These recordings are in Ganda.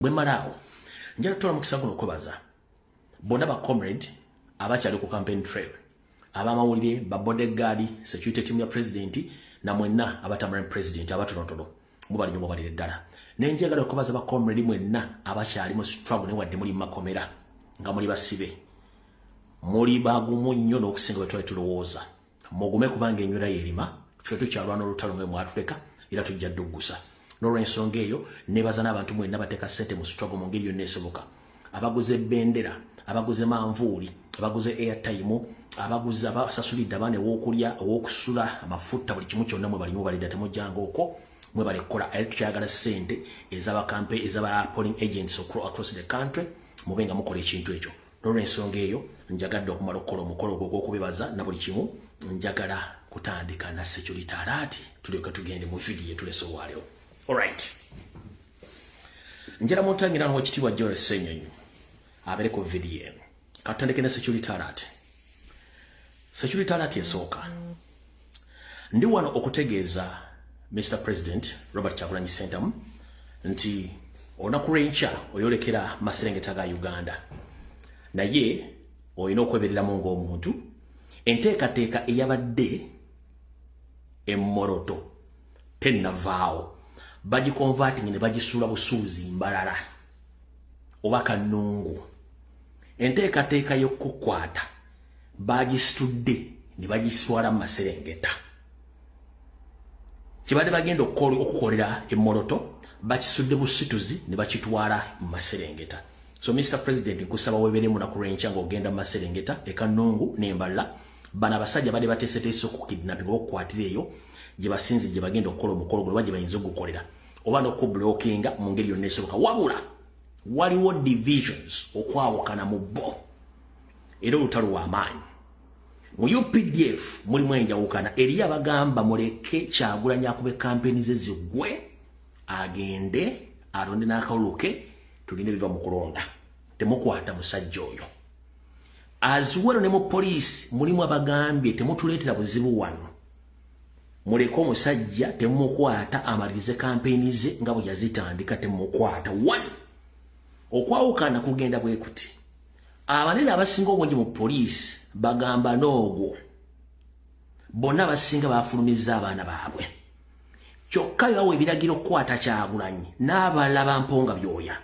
Bwe mmalaawo, njala tutola mukisa guno okwebaza bonna ba comrade abakyali ku campaign trail, abamawulire, ba bodyguard, security team ya president, na mwenna abatambula ne president abatonotono. Mubali nnyo, mubalire ddala. Nenjagala okwebaza ba comrade mwenna abakyali mu struggle, ne wadde muli makomera nga muli basibe, muli bagumu nnyo n'okusinga bwe twali tulowooza. Mugume, kubanga enywera yerima. Ffe tukyalwana olutalo mwe mwatuleka, era tujja dduggusa. N'olwensonga eyo, nebaza n'abantu mwenna bateeka ssente mu struggle mu ngeri yonna esoboka: abaguze bendera, abaguze manvuuli, abaguze airtime, abaguze, abasasulidde abaana ew'okulya, ow'okusula, amafuta, buli kimu kyonna. Mwe balimu balidda, temujjanga okwo, mwebale kukola. Era tukyayagala ssente ez'abakampe, ez'aba polling agents across the country. Mube nga mukola ekintu ekyo. N'olwensonga eyo, njagadde okumala okukola omukolo ogwo ogw'okubebaza na buli kimu, njagala kutandika na security alert, tulyoke tugende mu vidiyo etulese olwaleero. Alright, njala muntangira n'owekitiibwa Joel Ssenyonyi abeere ku vidiyo eno. Katutandike ne security alert. Security alert esooka, ndi wano okutegeeza Mr President Robert Kyagulanyi Ssentamu nti olunaku lw'enkya oyolekera maserengeta ga Uganda, naye olina okwebereramu ng'omuntu. Enteekateeka eyabadde emmoroto tennavaawo, bagiconverting ne bagisuula busuuzi mbalala oba Kannungu. Enteekateeka y'okukwata bagisitudde ne bagiswala mu maserengeta. Kibadde bagenda okukolera emmoroto, bakisudde busituzi ne bakitwala mu maserengeta. So Mr President, nkusaba weberemu naku lwenkya ng'ogenda mu maserengeta ekannungu n'embalala. Bano abasajja badde bateeseteese okukidnapping oba okukwatira eyo gye basinze, gye bagenda okukola omukolo gwe, oba gye bayinza ogukolera, oba n'okublockinga mu ngeri yonna esoboka. Wabula waliwo divisions, okwawukana mu bo, era olutalo lw'amaanyi mu UPDF. Mulimu enjawukana. Eriyo abagamba muleke Kyagulanyi akube kampeni ze ziggwe, agende alonde n'akalulu ke, tulina ebiva mu kulonda, temukwata musajja oyo. As well ne mu poliisi mulimu abagambye temutuleetera buzibu wano, muleke omusajja, temumukwata, amalirize kampeni ze nga bwe yazitandika, temumukwata. One, okwawukana kugenda bwe kuti: abanene abasinga obungi mu poliisi bagamba n'ogwo bonna abasinga bafulumizza abaana baabwe, kyokka bebawa ebiragiro okukwata Kyagulanyi n'abalala bamponga byoya,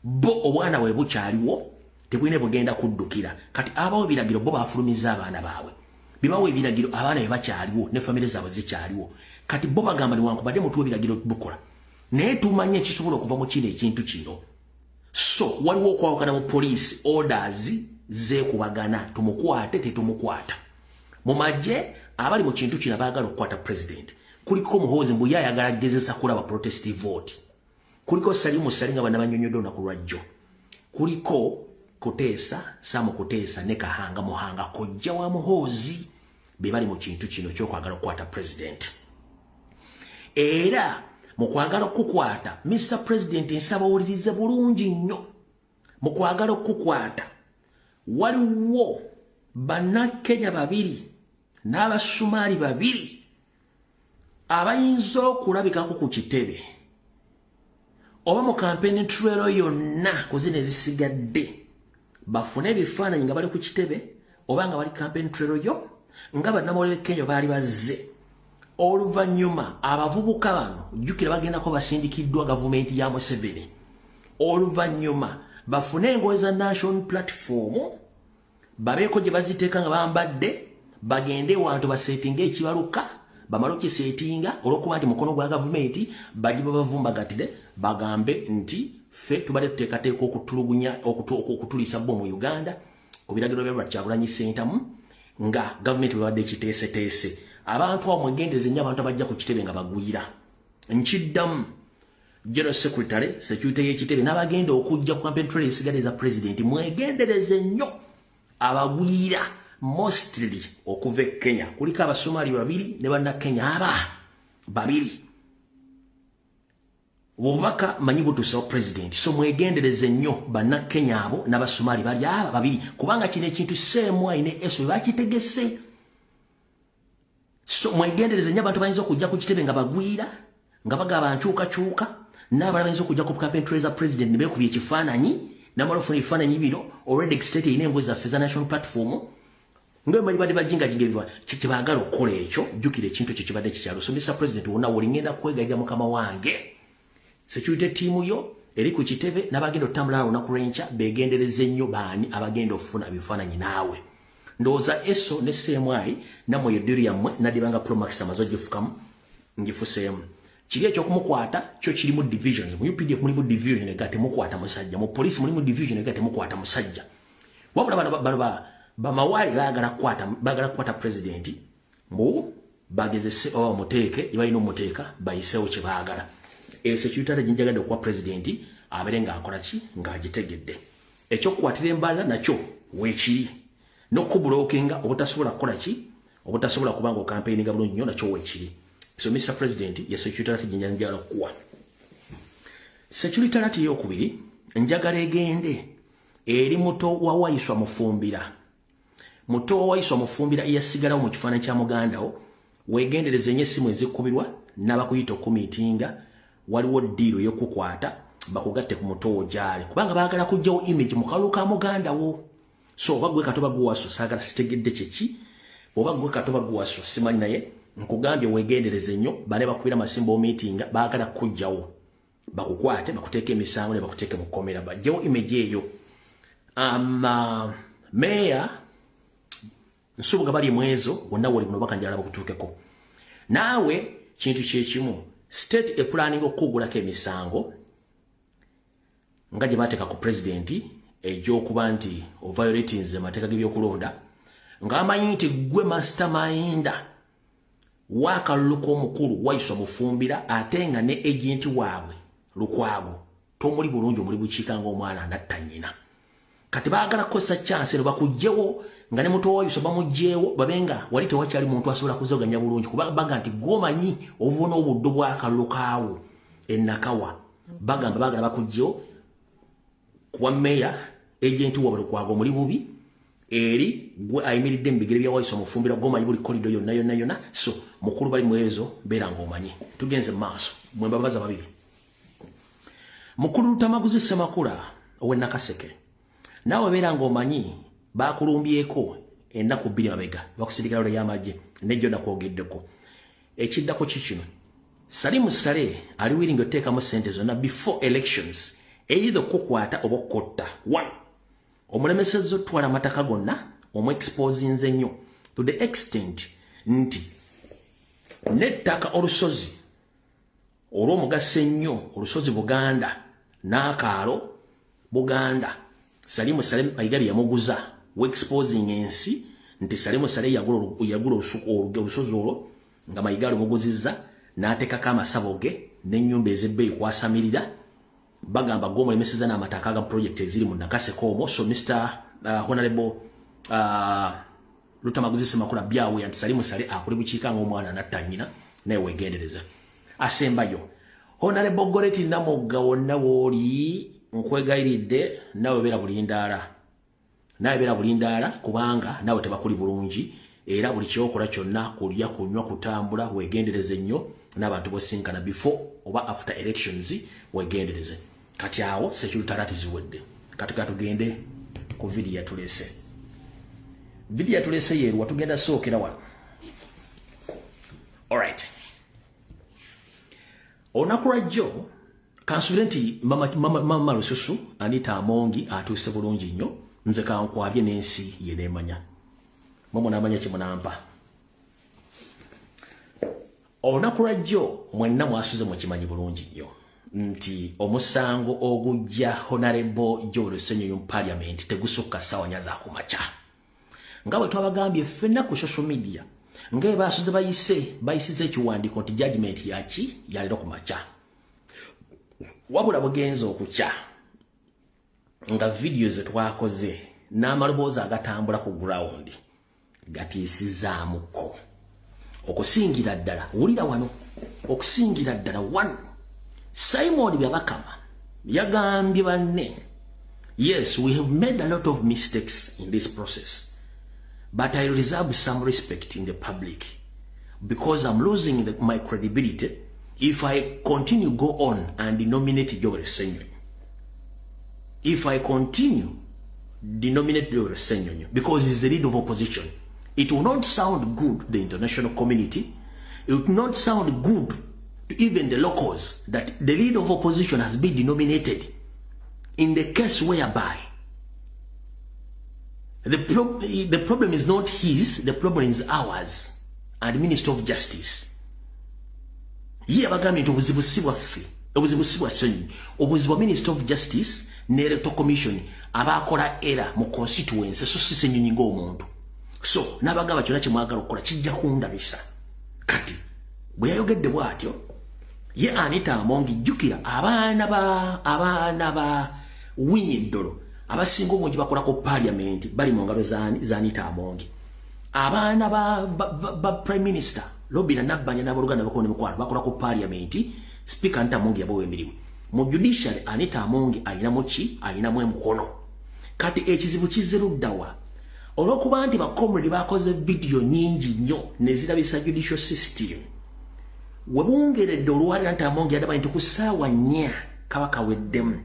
bo obwana bwe bukyaliwo, tebulina bugenda kuddukira. Kati abawa ebiragiro bo bafulumizza abaana baabwe, bibawa ebiragiro abaana be bakyaliwo ne famire zaabwe zikyaliwo. Kati bo bagamba newankubadde mutuwa ebiragiro bukola, naye tumanye ekisobola okuva mu kino ekintu kino. So waliwo okwawukana mu poliisi, orders zeekubagana, tumukwate, tetumukwata. Mu magye abali mu kintu kino abaagala okukwata president, kuliko Muhoozi, mbu ye ayagala gezesa kulaba protest vote, kuliko Salimu Sali nga bannabanyonyodde olunaku lwajjo, kuliko Kuteesa, Samu Kuteesa ne Kahanga Muhanga, kojja wa Muhoozi, be bali mu kintu kino kyokwagala okukwata president. Era mu kwagala okukwata Mr President, nsaba owulirize bulungi nnyo, mu kwagala okukwata waliwo Bannakenya babiri n'Abasumaali babiri abayinza okulabikako ku kitebe oba mu campaign trail yonna ku zino ezisigadde, bafune ebifaananyi nga bali ku kitebe oba nga bali campaign trail yo nga bannamawulire Kenya baali bazze. Oluvannyuma abavubuka bano, jjukira bagendako basindikiddwa gavumenti ya Museveni, oluvannyuma bafune engoye za National Platform, babeeko gye baziteeka nga bambadde, bagende wantu baseetinga ekibaluka, bamale okiseetinga olw'okuba nti mukono gwa gavumenti, bali babavumbagatire, bagambe nti ffe tubadde tuteekateeka okutulugunya, okutuliisa bo mu Uganda ku biragiro bya Robert Kyagulanyi Ssentamu nga gavumenti bwebadde ekiteeseteese. Abantu abo mwegendereze nnyo, abantu abajja ku kitebe nga bagwira. Nkiddamu, general secretary, security y'ekitebe n'abagenda okujja ku campaign trail esigadde eza president, mwegendereze nnyo abagwira, mostly okuva e Kenya. Kuliko Abasomali babiri ne Bannakenya aba babiri. Obubaka manyi butuusawo president, so mwegendereze nnyo Bannakenya abo n'Abasomali bali aba babiri, kubanga kino ekintu seemu ayine eso bakitegese. So mwegendereze nnyo abantu bayinza okujja ku kitebe nga bagwira, nga bagaba nkyukakyuka. N'abalala bayinza okujja ku campaign trail za president ne beekubya ekifaananyi, namala ofuna ebifaananyi bino. Already state erina engoye zaffe za national platform nga manyi badde bajingajinga ebiva kyebaagala okukola ekyo. Jjukira ekintu ekyo kibadde kikyalo. So Mr President, wonna woli, ngenda kwegayirira mukama wange, security team yo eri ku kitebe n'abagenda otambula olunaku lw'enkya beegendereze nnyo baani abagenda okufuna ebifaananyi naawe. Ndowooza eso ne CMI nammwe eyo yammwe naddibanga Promax amaze ogifukamu ngifuseemu. Kiri ekyokumukwata kyo kirimu divisions. Mu UPDF mulimu division ega temukwata musajja, mu police mulimu division ega temukwata musajja. Wabula bano bamawali baagala kukwata president mbu bagezese oba bamuteeke balina omuteeka bayiseewo kye baagala. Eyo security ate ginjagadde okuwa president abeere ng'akola ki ng'agitegedde. Ekyokukwatira embalala nakyo weekiri, n'okublockinga obutasobola kukola ki, obutasobola kubanga ocampaigninga bulungi nnyo, nakyo weekiri. So Mr President, ye security alert ginjagala okukuwa. Security alert eyokubiri njagala egende eri muto wa Waiswa Mufumbira. Muto wa Waiswa Mufumbira eyasigalawo mu kifaananyi kya mugandawo, weegendereze nnyo essimu ezikubirwa n'abakuyita okumeetinga. Waliwo deal ey'okukwata bakugatte ku muto gyali, kubanga baagala kuggyawo image mu kalulu ka mugandawo. So oba gwe Kato baguwaso, saagala sitegedde kyeki, oba gwe Kato baguwaso simanyi, naye nkugambye weegendereze nnyo bane bakubira amasimba omeetinga, baagala kuggyawo bakukwate, bakuteeke emisango ne bakuteeke mu kkomera, bajjewo image eyo. Meya Nsubuga bali mwezo wonna woli buno bakanjala bakutuukeko naawe. Kintu kyekimu, state eplanning okukugulako emisango nga gye bateeka ku president egy'okuba nti oviolatinze amateeka g'ebyokulonda, ng'amanyi nti gwe mastermind w'akalulu k'omukulu Waiswa Mufumbira, ate nga ne agent waabwe Lukwago tomuli bulungi, omuli bukiika ng'omwana anatta nnyina. Kati baagala kukozesa chance eno bakugjewo nga ne muto Waiswa bamugjewo, babe nga wali tewakyali muntu asobola kuzoganya bulungi, kuba baga nti gwomanyi obuva n'obuddo bw'akalulu kaawo enakawa. Bagamba baagala bakugjewo kuwa meya agent waabwe Lukwago omuli bubi, eri gwe ayimiridde mu bigere bya Waiswa Mufumbira, gwomanyi buli corridor yonna yonna yonna. So mukulu bali mwezo, beera ng'omanyi tugenze mu maaso. Mwembabaza babiri, mukulu Lutamaguzi Semakula ow'e Nakaseke, naawe beera ng'omanyi bakulumbyeko ennaku 2 mabega, bakusindikira lole y'amagye nejjo nakwogeddeko. Ekiddako kikino: Salimu Sale ali willing oteekamu sente zonna before elections, either okukwata oba okkotta. One, omulemesezza otwala amataka gonna, omuexposinze nnyo to the extent nti n'ettaka olusozi olw'omugaso ennyo, olusozi Buganda n'akaalo Buganda, Salimu Sale Mayiga yamuguza. Exposing ensi nti Salimu Sale yagula olusozi olwo nga Mayiga lumuguzizza, n'ateekako amasabo ge n'ennyumba ez'ebbeeyi kwasamirira. Bagamba gwomulemeseza n'amataka aga project eziri mu Nakaseke omwo. So Mr Honorable Lutamaguzi Semakula, byawe nti Salimu Sale akuli bukiika ng'omwana anatta nnyina, naye weegendereza. Asembayo, Honorable Goreti Namugga, wonna wooli nkwegayiridde, nawe beera bulindaala, nawe beera bulindaala, kubanga nawe tebakuli bulungi. Era buli kyokola kyonna, kulya, kunywa, kutambula, weegendereze nnyo n'abantu bosinkana before oba after elections, weegendereze. Kati awo security alert ziwedde. Kati katugende ku video yatulese. Video yatulese yeruwa? Tugenda sookera wano. Alright, olunaku lwajjo kansubire nti mama Lususu Anita Amongi atuuse bulungi nnyo. Nze kankwabye n'ensi yeneemanya, mwe munaamanya kyemunampa. Olunaku lwajjo mwenna mwasuze mukimanyi bulungi nnyo nti omusango ogujja Honorable Joel Ssenyonyi mu parliament tegusukka ssaawa 4 zakumakya, nga bwe twabagambye ffenna ku social media, nga basuze bayise bayisiza ekiwandiiko nti judgment yaki yaleero ku makya. Wabula bugenza okukya nga vidiyo ze twakoze n'amaloboozi agatambula ku ground gatiisizaamuko okusingira ddala. Wulira wano, okusingira ddala one, Simon Byabakama yagambye banne, "Yes, we have made a lot of mistakes in this process, but I reserve some respect in the public because I'm losing my credibility. If I continue go on and denominate Joel Ssenyonyi, if I continue denominate Joel Ssenyonyi because he's the leader of opposition, it will not sound good to the international community. It will not sound good to even the locals that the leader of opposition has been denominated in the case whereby the problem is not his, the problem is ours and Minister of Justice. Ye abagambye nti obuzibu si bwaffe, obuzibu si bwa Ssenyonyi, obuzibu bwa Minister of Justice ne Electoral Commission abakola era mu constituency, so si Ssenyonyi ng'omuntu. So n'abagamba kyonna kye mwagala okukola kijja kundabisa. Kati bwe yayogedde bw'atyo, ye Anita Among, jjukira abaana ba Winyi Ddolo abasinga obungi bakola ku parliament bali mu ngalo za Anita Among. Abaana ba Prime Minister Robina Nabbanja n'abooluganda bakola n'emikwano bakola ku parliament, Speaker Anita Among yabawa emirimu. Mu judiciary Anita Among ayinamu ki? Ayinamu emikono. Kati ekizibu kizze luddawa? Olw'okuba nti ba comrade bakoze vidiyo nnyingi nnyo ne zirabisa judicial system. We bungeredde olwalira Anita Among yadaba nti ku ssaawa 4 kaba kaweddemu.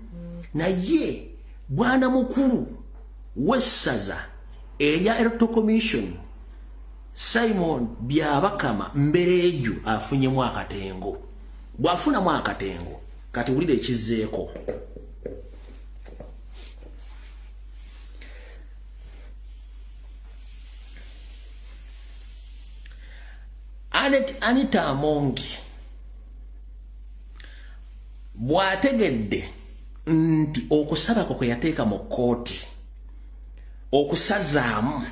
Naye bwana mukulu w'essaza erya Electoral Commission Simon Byabakama Mbereju afunyemu akatengo. Bw'afunamu akatengo, kati wulira ekizzeeko. Anita Among bw'ategedde nti okusaba kwe yateeka mu kkooti okusazaamu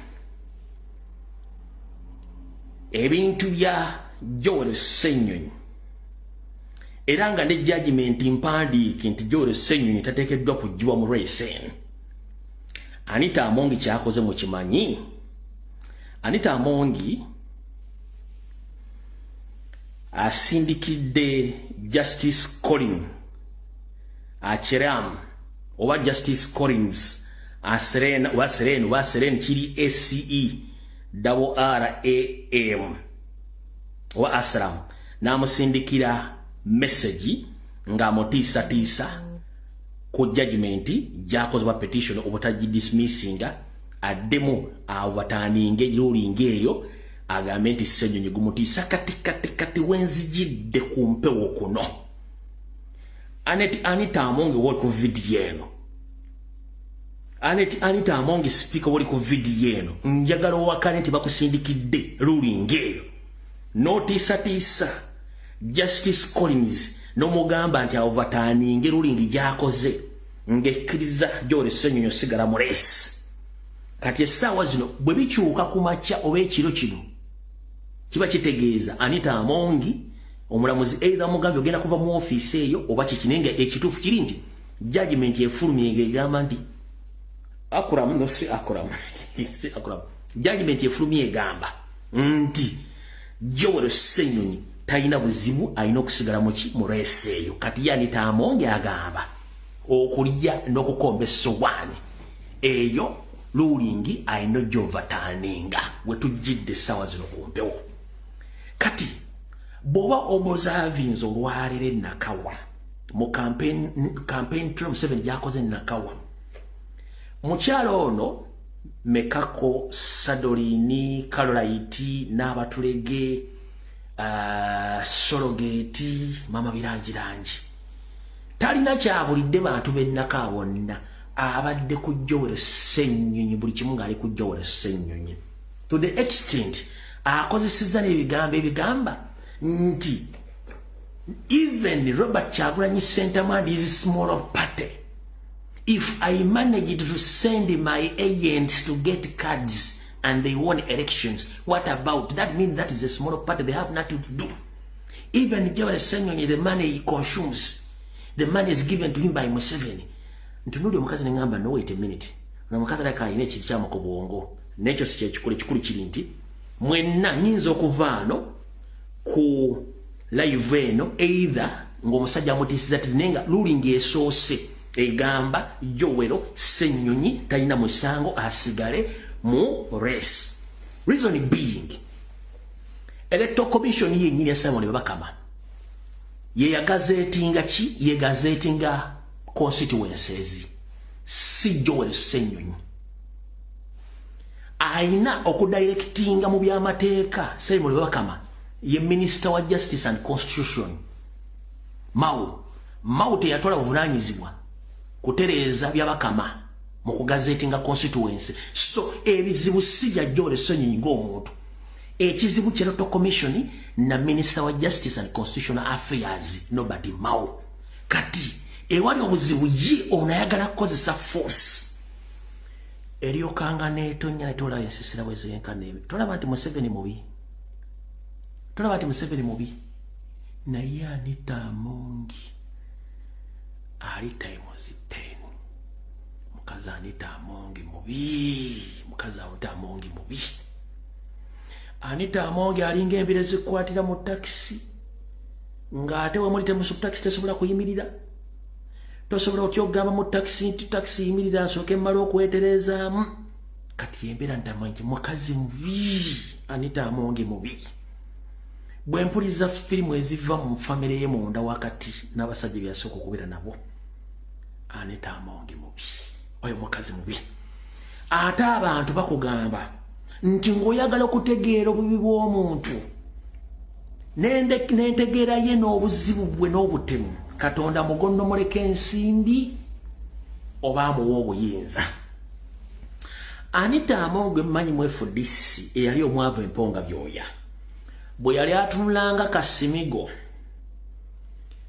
ebintu bya Joel Ssenyonyi, era nga ne judgment mpandiike nti Joel Ssenyonyi tateekeddwa kuggyibwa mu race eno, Anita Among kyakoze mukimanyi. Anita Among asindikidde Justice Colin Acheram oba Justice Collins Aseren oba Seren oba Seren, kiri ACE double R A M oba Asram, n'amusindikira message ng'amutiisatiisa ku judgment gy'akoze oba petition obutagidismissinga, addemu overturninge ruling eyo, agambe nti Ssenyonyi gumutiisa. Kati kati kati wenzijidde ku mpewo kuno, Anita Among woli ku vidiyo eno, Anita Among speaker woli ku vidiyo eno, njagala owakane nti bakusindikidde ruling eyo n'otiisatiisa Justice Collins n'omugamba nti overturninge ruling gy'akoze ng'ekkiriza Joel Ssenyonyi osigala mu race. Kati essaawa zino bwe bikyuka ku makya oba ekiro kino, kiba kitegeeza Anita Among omulamuzi either mugambye ogenda kuva mu ofiisi eyo oba kiki, naye nga ekituufu kiri nti judgment efulumye ng'egamba nti Akuram, no, si Akuram, si Akuram, judgment efulumye egamba nti Joel Ssenyonyi talina buzibu, alina okusigala muki mu race eyo. Kati ye Anita Among agamba okulya n'okukomba essowaani eyo ruling alina gy'overturninga. We tujjidde essaawa zino ku mpewo, kati bw'oba observinze olwaleero enakawa mu campaign trail Museveni gy'akoze enakawa, mukyalo ono Mekako Sadolini Carolite n'abatulege Sologeti mama birangirangi talina kyabulidde bantu b'ennaka bonna, abadde ku Joel Ssenyonyi, buli kimu ng'ali ku Joel Ssenyonyi, to the extent akozesezza n'ebigambo ebigamba nti even Robert Kyagulanyi Ssentamu and his small party, if I managed to send my agents to get cards and they won elections, what about that? Means that is a small party, they have nothing to do. Even Joel Ssenyonyi, the money he consumes, the money is given to him by Museveni. Ntunuli omukazi neŋŋamba, no, wait a minute, ono omukazi alaka alina ekikyamu ku bwongo. N'ekyo si kyekikulu. Ekikulu kiri nti mwenna nyinza okuva ano ku live eno either ng'omusajja amutiisiza ti, naye nga ruling esoose egamba Joel Ssenyonyi talina musango, asigale mu race. Reason being, Electoral Commission yennyini ya Simon Byabakama Ye yagazetinga ki? Ye gazetinga constituencies. Si Joel Ssenyonyi. Ayina okudirectinga mu byamateeka Samuel Byabakama ye Minister wa Justice and Constitution. Mao teyatwala buvunaanyizibwa kutereeza Byabakama mu kugazetinga constituency. So ebizibu si bya Joel Ssenyonyi ng'omuntu. Ekizibu kya Electoral Commission na Minister wa Justice and Constitutional Affairs Norbert Mao. Kati ewali obuzibu ye ono ayagala kukozesa force. Eryokanga n'etonnya ne tolaba ensisira bwe zenkana ebyo. Tolaba nti Museveni mubi. Tolaba nti Museveni mubi. Naye Anita Among ali times 10. Mukazi Anita Among mubi. Mukazi Anita Among mubi. Anita Among alinga embire zikwatira mu taxi. Ng'ate we muli temusu taxi tesobola kuyimirira. Tosobola otya okugamba mu taxi nti taxi yimirira nsooke mmale okweterezaamu. Kati embeera ntamanyi mukazi mubi. Anita Among mubi. Bwe mpuliza firimu eziva mu famire ye munda wakati n'abasajja be yasooka okubeera nabo. Anita Among mubi. Oyo mukazi mubi. Ate abantu bakugamba nti ng'oyagala okutegeera obubi bw'omuntu n'entegeera ye n'obuzibu bwe n'obutemu, Katonda mugonnomoleko ensimbi oba amuwa obuyinza. Anita Among mmanyi mu FDC eyali omwavu emponga byoya bwe yali atunulanga kasimigo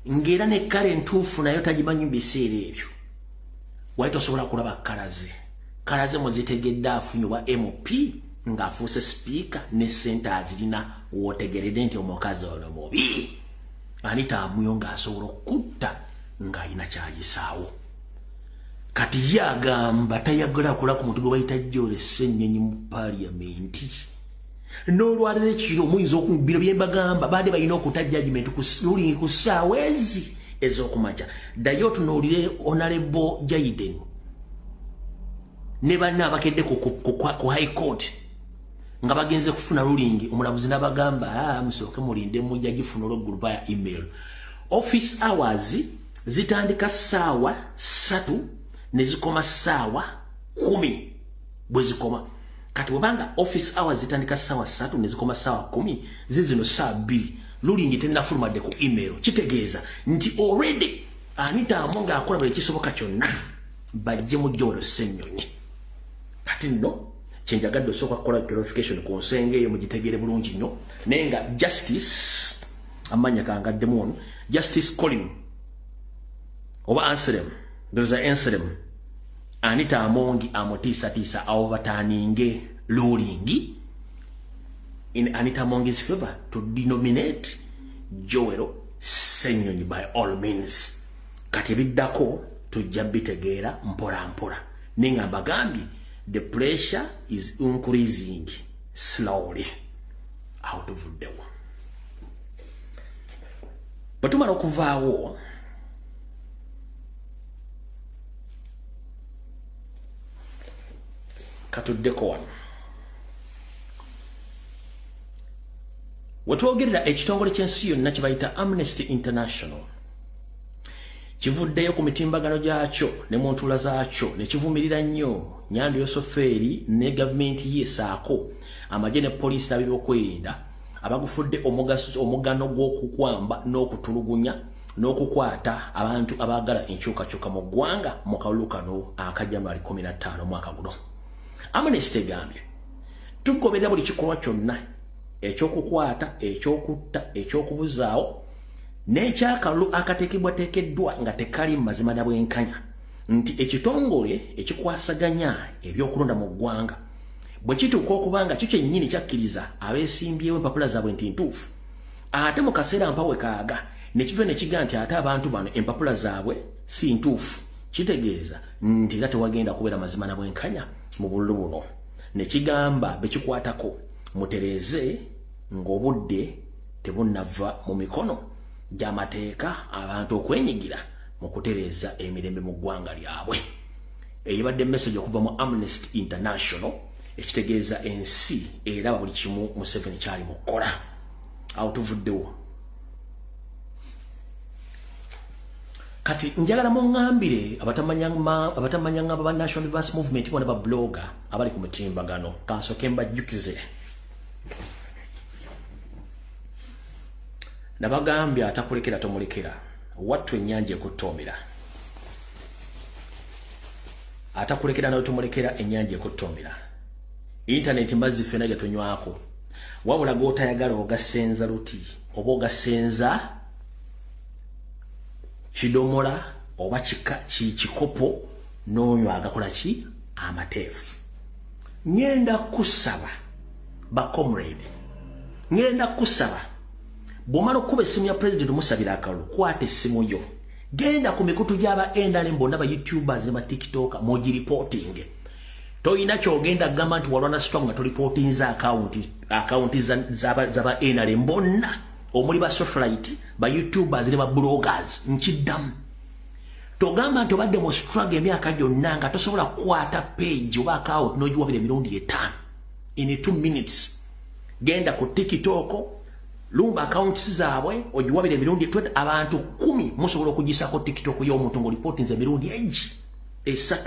ng'era ne kale entuufu nayo tagimanyi mu biseera ebyo, wali tosobola kulaba kalaze. Kalaze muzitegedde afunye obwa MP ng'afuuse sipiika ne ssente azirina, wootegeredde nti omukazi ono mubi. Anita Among ng'asobola okutta ng'alina ky'ayisaawo. Kati ye agamba tayagala kula ku muntu gwe bayita Joel Ssenyonyi mu paaliyamenti. N'olwaleero ekiro muyinza bino bye mbagamba baadde balina okuta judgment ku ruling ku ssaawa ezi ez'okumakya. Ddayo otunuulire Honorable Jaden ne banne abakedde ku High Court nga bagenze kufuna ruling, omulamuzi n'abagamba musooke mulinde mujja gifuna olweggulo via email. Office hours zitandika ssaawa 3 ne zikoma ssaawa 10 bwe zikoma. Kati bwebanga office hours zitandika ssaawa 3 ne zikoma ssaawa 10, zizino ssaawa 2 ruling tennafulumadde ku email. Kitegeeza nti already Anita Among akola buli kisoboka kyonna bajje mu Joel Ssenyonyi. Kati nno kyenjagadde osooka kukola clarification ku nsonga eyo mugitegeere bulungi nnyo. Naye nga Justice amannya kangaddemu ono, Justice Colin oba Anselm, ndowooza Anselm, Anita Among amutiisatiisa overturning ruling in Anita Among's favor to denominate Joel Ssenyonyi by all means. Kati ebiddako tujja bitegeera mpola mpola. Naye nga mbagambye the pressure is increasing slowly. Awo tuvuddewo. Bwe tumala okuvaawo katuddeko wano. Wetwogerera ekitongole ky'ensi yonna kye bayita Amnesty International kivuddeyo ku mitimbagano gyakyo ne mu ntuula zaakyo ne kivumirira nnyo Nyando Yosofeeri ne gavumenti ye saako amagye ne poliisi n'ab'ebyokwerinda abagufudde omugano gw'okukwamba n'okutulugunya n'okukwata abantu abaagala enkyukakyuka mu ggwanga mu kalulu kano aka January 15 omwaka guno. Amnesty egambye tugoberera buli kikolwa kyonna ekyokukwata, ekyokutta, ekyokubuzaawo n'ekyakalulu akateekebwateekeddwa nga tekali mazima na bwenkanya, nti ekitongole ekikwasaganya ebyokulonda mu ggwanga bwe kituuka okuba nga kyo kyennyini kyakkiriza abeesimbyewo empapula zaabwe nti ntuufu, ate mu kaseera mpawe kaaga ne kiva ne kiga nti ate abantu bano empapula zaabwe si ntuufu, kitegeeza nti era tewagenda kubeera mazima na bwenkanya mu bululu buno. Ne kigamba be kikwatako mutereeze ng'obudde tebunnava mu mikono gy'amateeka abantu okwenyigira mu kutereeza emirembe mu ggwanga lyabwe. Eyibadde message okuva mu Amnesty International ekitegeeza ensi eraba buli kimu Museveni kyali mu kukola. Awo tuvuddewo. Kati njagala muŋŋambire abatamanyanga ba National Advance Movement bona ba blogger abali ku mutimbagano, kansooke mbajjukize. Nabagambye atakulekera tomulekera, wattu ennyanja ekuttoomera. Atakulekera nawe tomulekera, ennyanja ekuttoomera. Internet mazzi ffenna ge tunywako, wabula g'otayagala ogasenza luti oba ogasenza kidomola oba kikopo n'onywa agakola ki amateefu. Ngenda kusaba ba comrade, ngenda kusaba bw'omala okukuba essimu ya president omusabira akalulu, kwata essimu yo, genda ku mikutu gy'aba NRM bonna, ba YouTubers ne ba TikToker, mugiripootinge. Toyina kyogenda kugamba nti walwana strong nga tolipootinze akawunti z'aba NRM bonna omuli ba socialite, ba YouTubers ne ba bloggers. Nkiddamu, togamba nti obadde mu struggle emyaka gyonna nga tosobola kukwata page oba account n'ogiwabira emirundi 5 in 2 minutes. Genda ku TikTok, lumba accounts zaabwe ogiwabira emirundi 20. Abantu 10 musobola okugisako TikTok y'omuntu ng'olipootinze emirundi egi 3.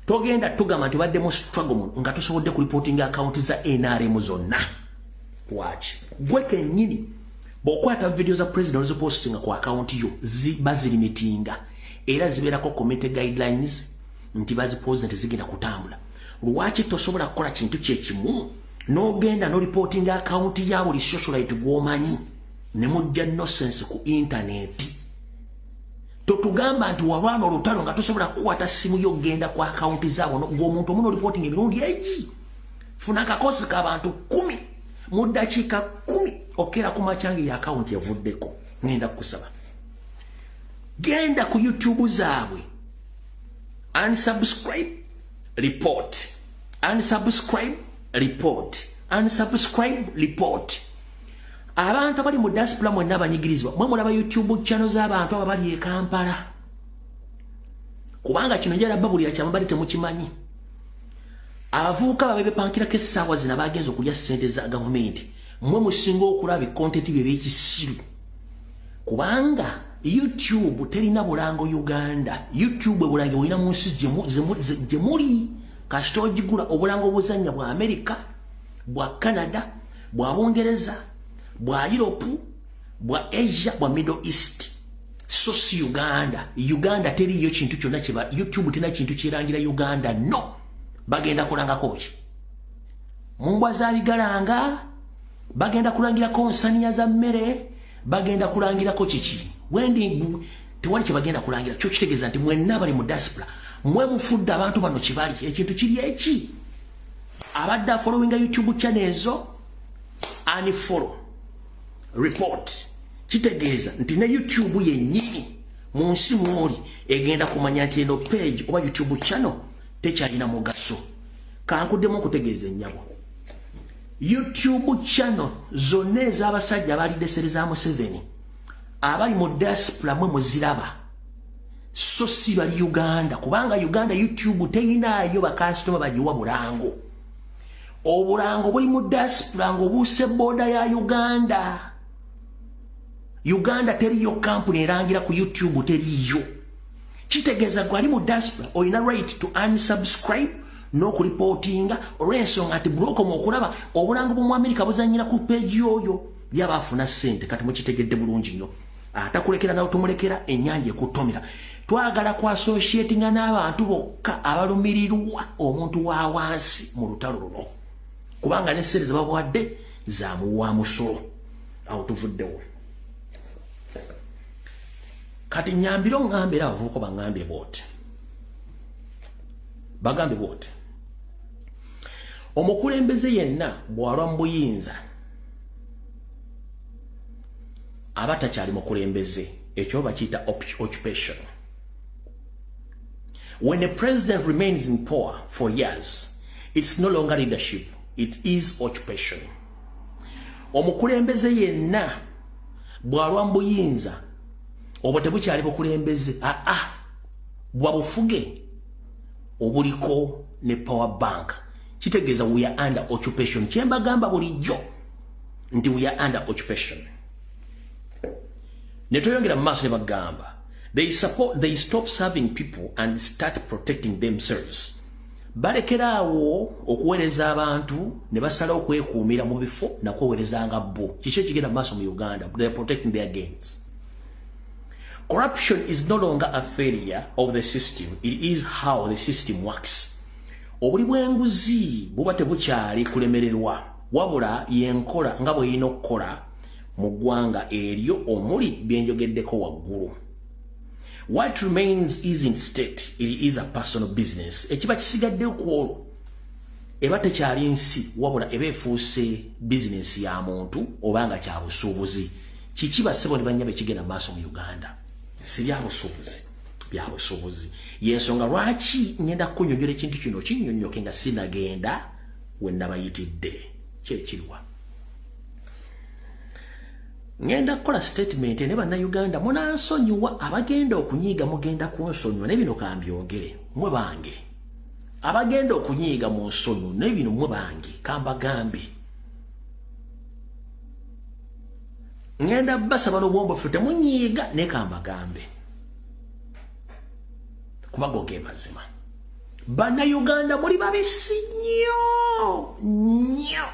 Togenda tugamba nti obadde mu struggle nga tosobodde kulipootinga account za NRM zonna. Lwaki? Gwe kennyini bw'okwata video za president ozipostinga ku account yo, bazirimitinga era zibeerako community guidelines nti bazipoze nti zigenda kutambula. Lwaki tosobola kukola kintu kyekimu n'ogenda n'oripootinga account ya buli socialite gw'omanyi ne mujja nonsense ku internet? Totugamba nti walwana olutalo nga tosobola kukwata simu yo genda ku account zaabwe gw'omuntu omu n'oripootinga emirundi egi. Funa akakosi k'abantu 10 mu ddakiika 10 okera ku makyange ya account evuddeko. Ngenda kukusaba, genda ku YouTube zaabwe, unsubscribe, report, unsubscribe, report, unsubscribe, report. Abantu abali mu diaspora mwenna abanyigirizibwa, mwe mulaba YouTube channel z'abantu abo bali e Kampala, kubanga kino njala babuli akyama bali temukimanyi. Abavubuka babe bepankirako essaawa zino abagenza okulya ssente za gavumenti, mwe musinga okulaba ekontenti bye by'ekisiru, kubanga YouTube terina bulango Uganda. YouTube obulango bulina mu nsi gye muli. Kasita ogigula, obulango obuzannya bwa America, bwa Canada, bwa Bungereza, bwa Europe, bwa Asia, bwa Middle East, so si Uganda. Uganda teriyo kintu kyonna kiba YouTube terina kintu kirangira Uganda. No bagenda kulangako ki? Mumbwa za bigalanga, bagenda kulangirako nsaniya za mmere, bagenda kulangirako kiki? Wendi tewali kye bagenda kulangira. Kyo kitegeeza nti mwenna bali mu diaspora mwe mufudde abantu bano kibali. Ekintu kiri eki, abadde afollowinga YouTube channel ezo, unfollow, report. Kitegeeza nti ne YouTube yennyini mu nsi mwoli egenda kumanya nti eno page oba YouTube channel tekyalina mugaso. Kankuddemu okutegeeza ennyabo, YouTube channel zonna ez'abasajja abalidde sere za Museveni abali mu diaspora mwe muziraba, so si bali Uganda, kubanga Uganda YouTube teyinaayo bakasitoma bagiwa bulango. Obulango buli mu diaspora ng'obuuse border ya Uganda. Uganda teriyo kampuni erangira ku YouTube, teriyo. Kitegeeza gwe ali mu diaspora olina right to unsubscribe n'okulipootinga, olw'ensonga nti bulokoma okulaba obulango bw'omu Amerika buzannyira ku page oyo byaba afuna ssente. Kati mukitegedde bulungi nnyo, atakulekera nawe tumulekera, ennyanja ekuttomera. Twagala ku associatinga n'abantu bokka abalumirirwa omuntu wa wansi mu lutalo luno, kubanga ne ssente zebabuwadde zamuwa musolo. Awo tuvuddewo. Kati nyambire oŋŋambe, era abavubuka baŋŋambye bwoti, bagambe bwoti: omukulembeze yenna bw'alwa mu buyinza aba takyali mukulembeze. Ekyo bakiyita occupation. When a president remains in power for years, it's no longer leadership, it is occupation. Omukulembeze yenna bw'alwa mu buyinza, obwo tebukyali bukulembeze, aa, bwa bufuge obuliko ne power bank. Kitegeeza we are under occupation. Kyembagamba bulijjo nti we are under occupation. Ne tweyongera mu maaso ne bagamba They stop serving people and start protecting themselves. Balekeraawo okuweereza abantu ne basala okwekuumira mu bifo nakweweerezanga bo. Kiki ekigenda mu maaso mu Uganda? They are protecting their gains. Corruption is no longer a failure of the system. It is how the system works. Obuli bw'enguzi buba tebukyali kulemererwa, wabula yenkola nga bw'erina okukola mu ggwanga eryo omuli byenjogeddeko waggulu. What remains isn't state, it is a personal business. Ekiba kisigadde ku olwo eba tekyali nsi, wabula eba efuuse bizinensi ya muntu oba nga kya busuubuzi. Kiki bassebo ne bannyabo ekigenda mu maaso mu Uganda? Si bya busuubuzi, bya busuubuzi. Yensonga lwaki ngenda kukunnyonnyola ekintu kino kinnyonnyoke nga sinagenda we nabayitidde. Kyekiriwa? Ngenda kukola statement ne bannayuganda munansonyiwa, abagenda okunyiiga mugenda kunsonyiwa, ne bino kambyogere mmwe bange. Abagenda okunyiiga mu nsonyiwa ne bino mmwe bange kambagambe. Ngenda basaba n'obwombofu temunyiiga ne kambagambe. Kuba go ge mazima. Bannayuganda muli babisi nnyo nnyo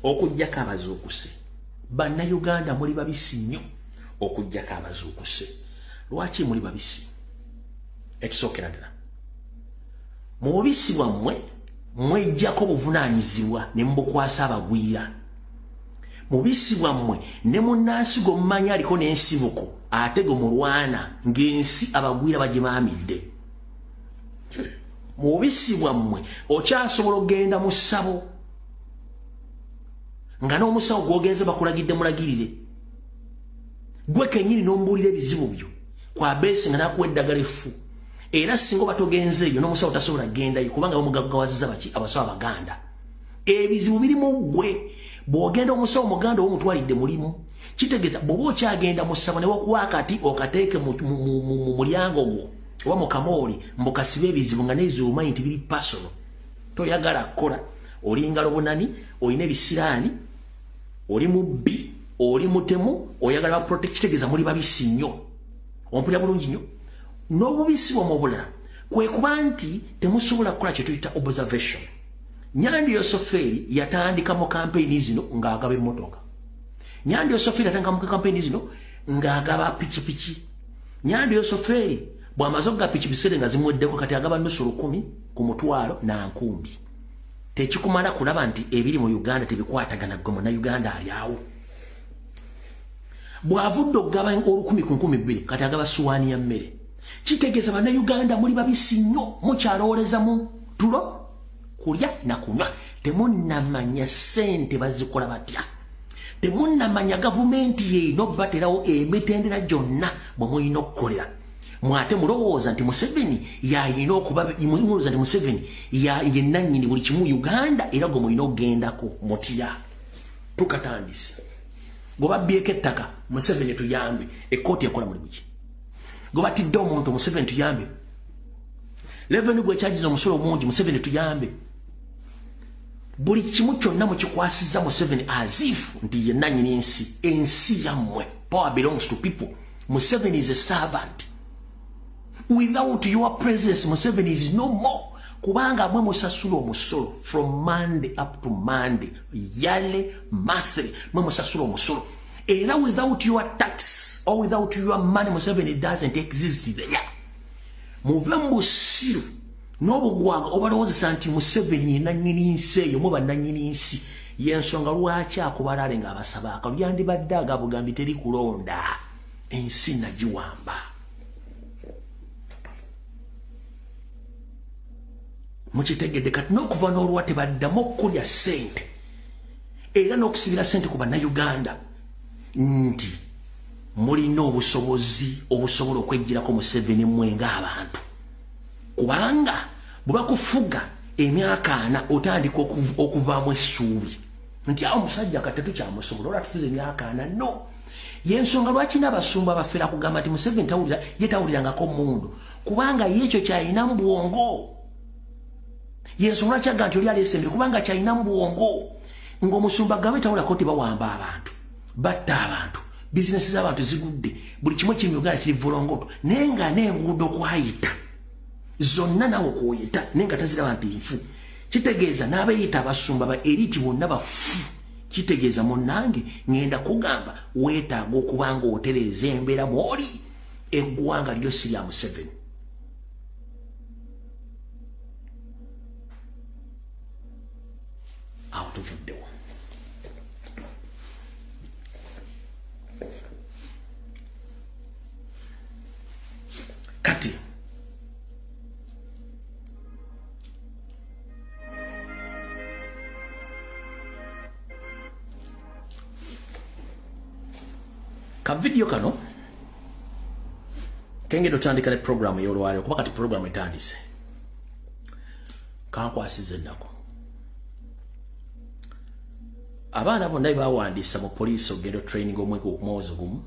okuggyako abazuukuse. Bannayuganda muli babisi nnyo okuggyako abazuukuse. Lwaki muli babisi? Ekisookera ddala, mu bubisi bwammwe mweggyako obuvunaanyizibwa ne mubukwasa abagwira. Mu bubisi bwammwe ne munnansi gwe mumanyi aliko n'ensibuko ate gwe mulwana ng'ensi abagwira bagimaamidde. Mu bubisi bwammwe okyasobola okugenda mu ssabo nga n'omusawo gw'ogenze bakulagidde mulagirire, gwe kennyini n'omubuulira ebizibu byo kwabeesi nga n'akuwa eddagala effu. Era singa oba togenze eyo n'omusawo tasobola kugendayo kubanga bamugaggawazizza baki abasawo abaganda. Ebizibu biri mu ggwe. Bw'ogenda omusawo muganda oba omutwalidde mulimu, kitegeeza bw'oba okyagenda mu ssabo ne wakuwa akati okateeke mu mulyango gwo oba mu kamooli mbukasibe ebizibu nga n'ebizibu omanyi nti biri personal. Toyagala kukola, oli ngalo bunani, olina ebisiraani, oli mubbi, oli mutemu, oyagala protect, kitegeeza muli babisi nnyo. Ompulira bulungi nnyo. N'obubisi bwammwe obulala kwe kuba nti temusobola kukola kye tuyita observation. Nyandi Yosoferi yatandika mu kampeyini zino ng'agaba emmotoka. Nyandi Yosoferi yatandika mu kampeyini zino ng'agaba pikipiki. Nyandi Yosoferi bw'amaze okugaba pikipiki nga zimuweddeko kati agaba 50,000 ku mutwalo na nkumbi. Tekikumala kulaba nti ebiri mu Uganda tebikwatagana gwe munnayuganda ali awo. Bw'avudde okugaba 1,000 ku 2,000 kati agaba suwaani ya mmere. Kitegeeza bannayuganda muli babisi nnyo, mukyalowooleza mu tulo kulya na kunywa. Temunnamanya ssente bazikola batya. Temunnamanya gavumenti yeerina okubaterawo emitendera gyonna bwe mulina okukolera. Mwate mulowooza nti Museveni yalina okuba, mulowooza nti Museveni ye nannyini buli kimu Uganda era gwe mulina okugendako mutya. Tukatandise. Gwe babbyeko ettaka Museveni tuyambe, ekkooti ekola mulimu ki? Gwe batidde omuntu Museveni tuyambe. Revenue gwe kyagiza omusolo omungi Museveni tuyambe. Buli kimu kyonna mukikwasizza Museveni as if nti ye nannyini nsi. Ensi yammwe. Power belongs to people. Museveni is a servant. Without your presence, Museveni is no more. Kubanga mwe musasula omusolo from Monday up to Monday, yearly, monthly, mwe musasula omusolo. Era without your tax or without your money, Museveni doesn't exist there. Muve mu busiru n'obugwanga obalowoozesa nti Museveni ye nannyini nsi eyo, muba nannyini nsi. Y'ensonga lwaki akubalale ng'abasaba akalulu yandibadde agabugambi teri kulonda, ensi nagiwamba. Mukitegedde kati n'okuva n'olwa tebaddamu okulya ssente era n'okusibira ssente ku bannayuganda nti mulina obusobozi obusobola okweggyirako Museveni mmwe ng'abantu. Kubanga bwe bakufuga emyaka 40 otandika okuvaamu essuubi nti awo omusajja kati tetukyamusobola olwa tufuze emyaka 40. No, yensonga lwaki n'abasumba bafera kugamba nti Museveni tawulira, ye tawulirangako mmundu, kubanga ye ekyo kyalina mu bwongo. Yensonga lwaki agamba nti oli aleese emmere, kubanga kyalina mu bwongo. Ng'omusumba agambe tawulirako tebawamba abantu, batta abantu, Bizinesi z'abantu zigudde, buli kimu kiri mu Uganda kiri vulongoto, naye nga n'enguudo kwayita zonna nawe kwoyita naye nga taziraba nti nfu. Kitegeeza n'abeeyita abasumba ba elite bonna bafu. Kitegeeza munnange ŋŋenda kugamba weetaaga okuba nga otereeza embeera mw'oli, eggwanga lyo si lya Museveni. Awo tuvuddewo. Kati ka video kano kengendo tandika ne programu y'olwaleero, kuba kati programu etandise. Kankwasiza ennaku. Abaana bonna bawandiisa mu poliisi okugenda training omwezi ogumu,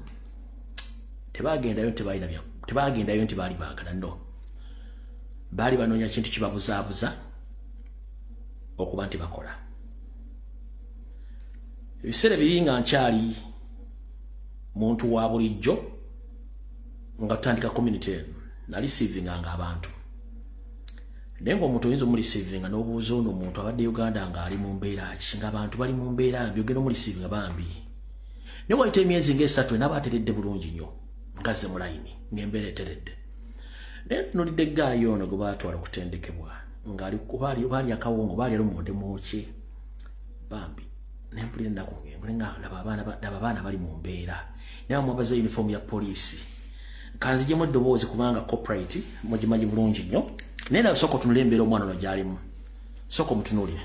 tebagendayo nti balina bya, tebagendayo nti baali baagala, no. Baali banoonya kintu kibabuzaabuza okuba nti bakola. Ebiseera biri nga nkyali muntu wa bulijjo nga tutandika community eno, nali siivinganga abantu. Naye ng'omuntu oyinza omulisiivinga n'obuuza ono omuntu abadde Uganda ng'ali mu mbeera ki, ng'abantu bali mu mbeera mbi, ogenda omulisiivinga bambi. Naye wayita emyezi ng'esatu enaaba ateredde bulungi nnyo, ng'azze mu layini, ng'embeera eteredde. Naye ntunuulidde eggaayi ono gwe baatwala okutendekebwa, ng'ali baali akawongo, baali lumonde mwokye bambi. Naye mpulira ennaku ng'engule nga laba abaana bali mu mbeera. Naye bamwambaza yunifoomu ya poliisi. Kanzijemu eddoboozi kubanga copyright mugimanyi bulungi nnyo. Naye nawe sooka otunule embeera omwana ono gy'alimu. Sooka omutunuulire.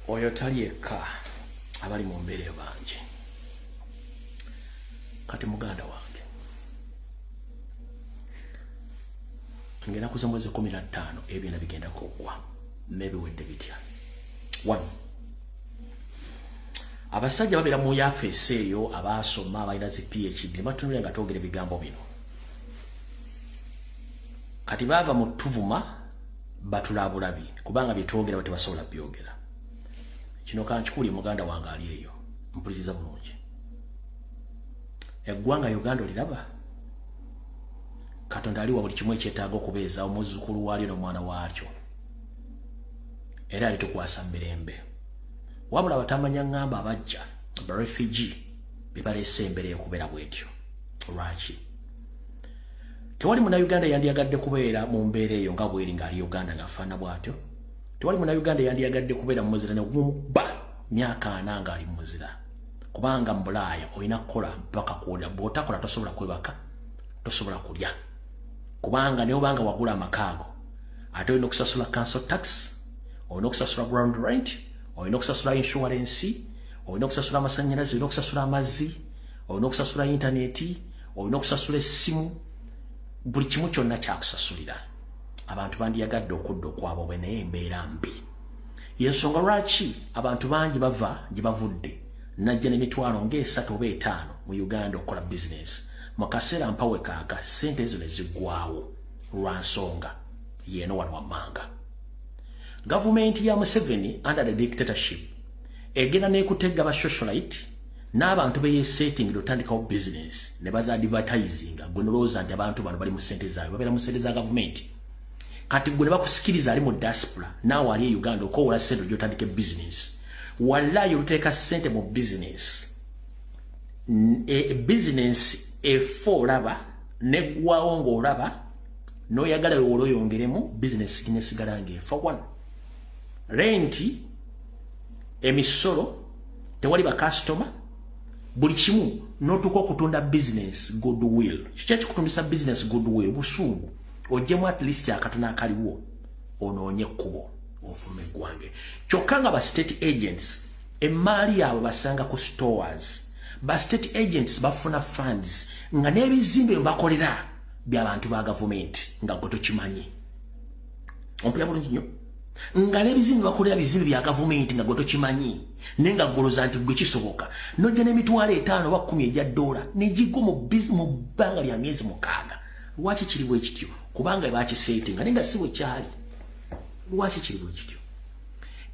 Oyo tali yekka, abali mu mbeera eyo bangi. Kati muganda wange, ng'ennaku z'omwezi 15 ebyenda bigenda kuggwa, n'ebiwedde bitya? One, abasajja babeera mu yafeesi eyo abaasoma abalina zi PhD batunulira nga twogera ebigambo bino. Kati baava mu tuvuma batulabulabi kubanga bye twogera tebasobola byogera. Kino kankikuuli muganda wange ali eyo, mpuliriza bulungi. Eggwanga Uganda oliraba? Katonda aliwa buli kimu ekyetaaga okubeeza omuzzukulu waalyo n'omwana waakyo. Era alitukwasa mirembe. Wabula abatamanya ŋŋamba abajja, ba refugee, be baleese embeera ey'okubeera bw'etyo. Lwaki? Tewali munnayuganda yandiyagadde kubeera mu mbeera eyo nga bw'eri ng'ali Uganda ng'afaanana bw'atyo. Tewali munnayuganda yandiyagadde kubeera mu muzira ne gumuba myaka 40 ng'ali mu muzira. Kubanga mu Bulaaya olina kukola mpaka kulya, bw'otakola tosobola kwebaka, tosobola kulya. Kubanga ne obanga wagula amakaago, ate olina okusasula council tax, olina okusasula ground rent, olina okusasula insurance, olina okusasula amasannyalaze, olina okusasula amazzi, olina okusasula intaneti, olina okusasula essimu, buli kimu kyonna kyakusasulira. Abantu bandiyagadde okudda okwabwe naye embeera mbi. Y'ensonga lwaki abantu bangi bava gye bavudde najja n'emitwalo ng'esatu oba etaano mu Uganda okukola bizinesi. Mu kaseera mpawe kaaka ssente ezo ne ziggwawo lwa nsonga y'eno wano wammanga. Gavumenti ya Museveni under the dictatorship egenda n'ekutegga ba socialite n'abantu be yeesetingira otandikawo bizinesi ne baza advertisinga gwe nolowooza nti abantu bano bali mu ssente zaabwe, babeera mu ssente za gavumenti. Kati gwe ne bakusikiriza ali mu diaspora naawe ali e Uganda okwowola ssente gy'otandika bizinesi. Wallahi oluteeka ssente mu bizinesi, bizinesi efa olaba neggwawo ng'olaba N'oyagala wewola oyongeremu, bizinesi ginesigala ng'efa. One, renti, emisolo, tewali bakasitoma, buli kimu, n'otuuka okutunda business goodwill. Kiki ekikutundisa business goodwill? Busungu. Ojjemu at least akatono akaliwo, onoonye ekkubo ofuluma eggwange. Kyokka nga ba state agents emaali yaabwe basanga ku stores. Ba state agents bafuna funds nga n'ebizimbe bakolera by'abantu ba gavumenti, nga gwe tokimanyi. Ompulira bulungi nnyo? Nga n'ebizimbe bakolera bizimbe bya gavumenti, nga gwe tokimanyi, naye nga goloza nti gwe kisoboka, nojja n'emitwalo 50 oba 10 egya ddoola negigwa mu bbanga lya myezi 6. Lwaki kiri bwe kityo? Kubanga bakiseetinga, naye nga si bwe kyali. Lwaki kiri bwe kityo?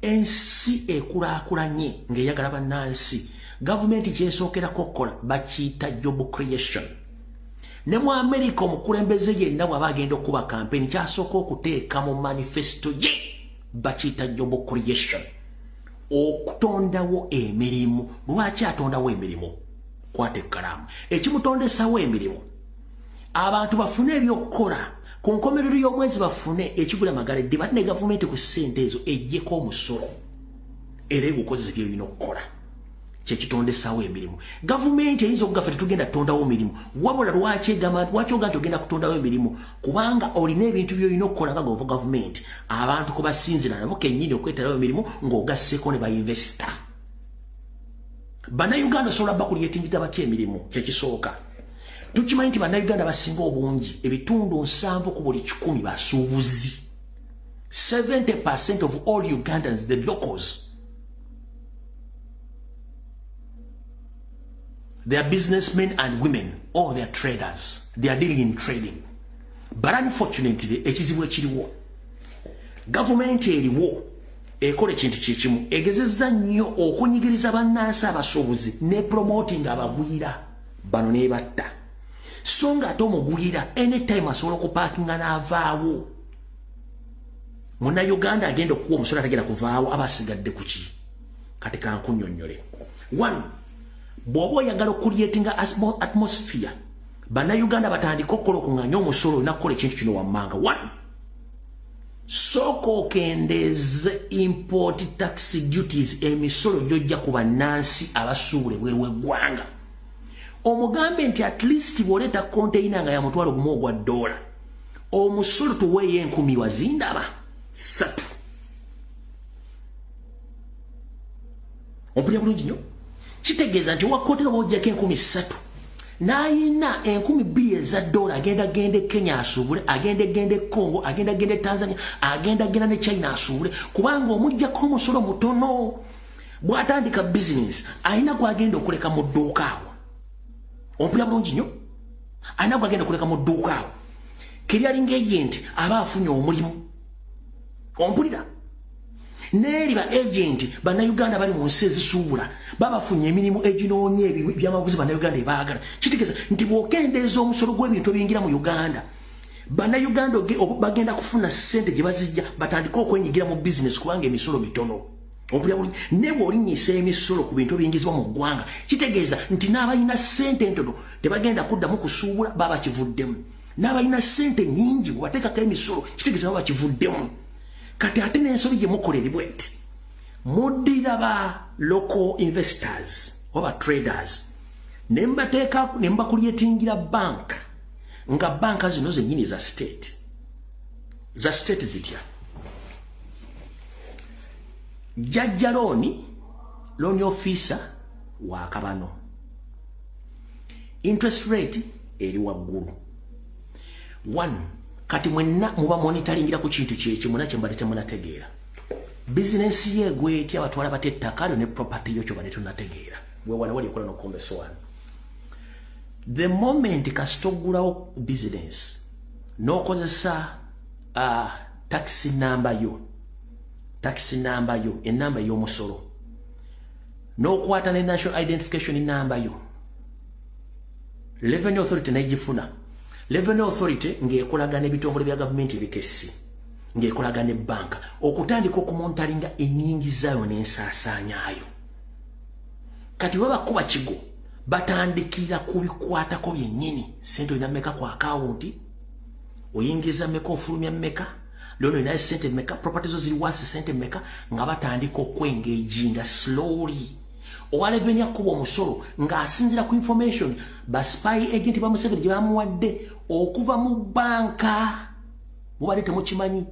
Ensi ekulaakulanye ng'eyagala bannansi, gavumenti kyesookerako okukola bakiyita job creation. Ne mu Amerika, omukulembeze yenna bw'aba agenda okuba campaign, kyasooka okuteeka mu manifesto ye bakiyita job creation, okutondawo emirimu. Lwaki atondawo emirimu? Kwata ekkalaamu. Ekimutondesawo emirimu, abantu bafune ebyokukola, ku nkomerero y'omwezi bafune ekigula magala dde, bate ne gavumenti ku ssente ezo ejjeko omusolo era egukozesa byolina okukola. Kyekitondesawo emirimu. Gavumenti eyinza okugafa tetugenda kutondawo mirimu, wabula lwaki egamba, lwaki oga nti ogenda kutondawo emirimu? Kubanga olina ebintu byolina okukola nga gova gavumenti, abantu kubasinzira nabo kennyini okwetalawo emirimu, ng'ogasseeko ne ba investor. Bannayuganda osobola bakulyetingita batya emirimu? Kyekisooka, tukimanyi nti Bannayuganda basinga obungi, ebitundu 70 ku buli 100, basuubuzi. 70% of all Ugandans, the locals, they are businessmen and women or they are traders, they are dealing in trading. But unfortunately, ekizibu ekiriwo, gavumenti eriwo ekola ekintu kyekimu, egezezza nnyo okunyigiriza bannansi abasuubuzi ne promoting abagwira bano nebatta. So nga ate omugwira anytime asobola okupaakinga n'avaawo, Munnayuganda agenda okuwa omusolo atagenda kuvaawo, aba asigadde kuki? Kati kankunyonnyole. One, bw'oba oyagala okucreatinga atmosphere Bannayuganda batandike okukola, okuŋŋanya omusolo, olina kukola ekintu kino wammanga. One, sooka okendeeze import tax duties, emisolo gy'ojja ku bannansi abasuubula ebweru w'eggwanga. Omugambe nti at least bw'oleeta container nga ya 10,000 ogwa ddoola, omusolo tuweeyo 1000 wazindaba 3. Ompulira bulungi nnyo? Kitegeeza nti owa container bw'ojjako 3000, n'ayina 2000 eza ddoola, agenda genda e Kenya asuubule, agenda genda e Congo, agenda genda e Tanzania, agenda genda ne China asuubule, kubanga omuggyako omusolo mutono. Bw'atandika bizinesi, alina gwagenda okuleka mu dduuka awo. Ompulira bulungi nnyo? Alina gwagenda okuleka mu dduuka awo. Clearing agent aba afunye omulimu. Ompulira? Neeri ba agent Bannayuganda bali mu nsi ezisuubula babafunye emirimu eginoonya ebyamaguzi Bannayuganda ebaagala. Kitegeeza nti bw'okendeeza omusolo gw'ebintu ebiyingira mu Uganda, Bannayuganda bagenda kufuna ssente gye bazijja batandike okwenyigira mu bizinesi, kubanga emisolo mitono. Ompulira bulungi? Ne bw'olinnyisa emisolo ku bintu ebiyingizibwa mu ggwanga, kitegeeza nti n'abalina ssente entono tebagenda kuddamu kusuubula, baba kivuddemu. N'abalina ssente nnyingi bwe bateekako emisolo, kitegeeza baba kivuddemu. Kati ate n'ensobi gye mukola eri bweti: muddira ba local investors oba traders ne mbateeka ne mbakulyetingira banka, nga banka zino zennyini za state. Za state zitya? Jajja loan officer wa kabano, interest rate eri waggulu. One, kati mwenna muba monitoringira ku kintu kyekimu, nakye mbadde temunategeera. Bizinensi ye egwetya? Batwala bata ettaka lyo ne property yo? Kyobadde tonategeera. Wewana wali okola nokukomba wano. The moment kasita oggulawo business n'okozesa tax number yo, tax number yo, enamba ey'omusolo, n'okwata ne national identification number yo, Revenue Authority negifuna. Revenue Authority ng'ekolagana ebitongole bya gavumenti ebikessi, ng'ekolagana ebbanka, okutandika okumonitoringa ennyingizaayo n'ensaasaanyaayo. Kati babakuba kigo, batandikira ku bikwatako byennyini: sente olina mmeka ku akawunti, Oyingiza mmeka, ofulumya mmeka, loan olinayo sente mmeka, property zo ziri wansi sente mmeka, nga batandika okwengaginga slowly. Owa revenue akuba omusolo ng'asinziira ku information ba spy agent ba Museveni gye bamuwadde okuva mu banka. Mubadde temukimanyi.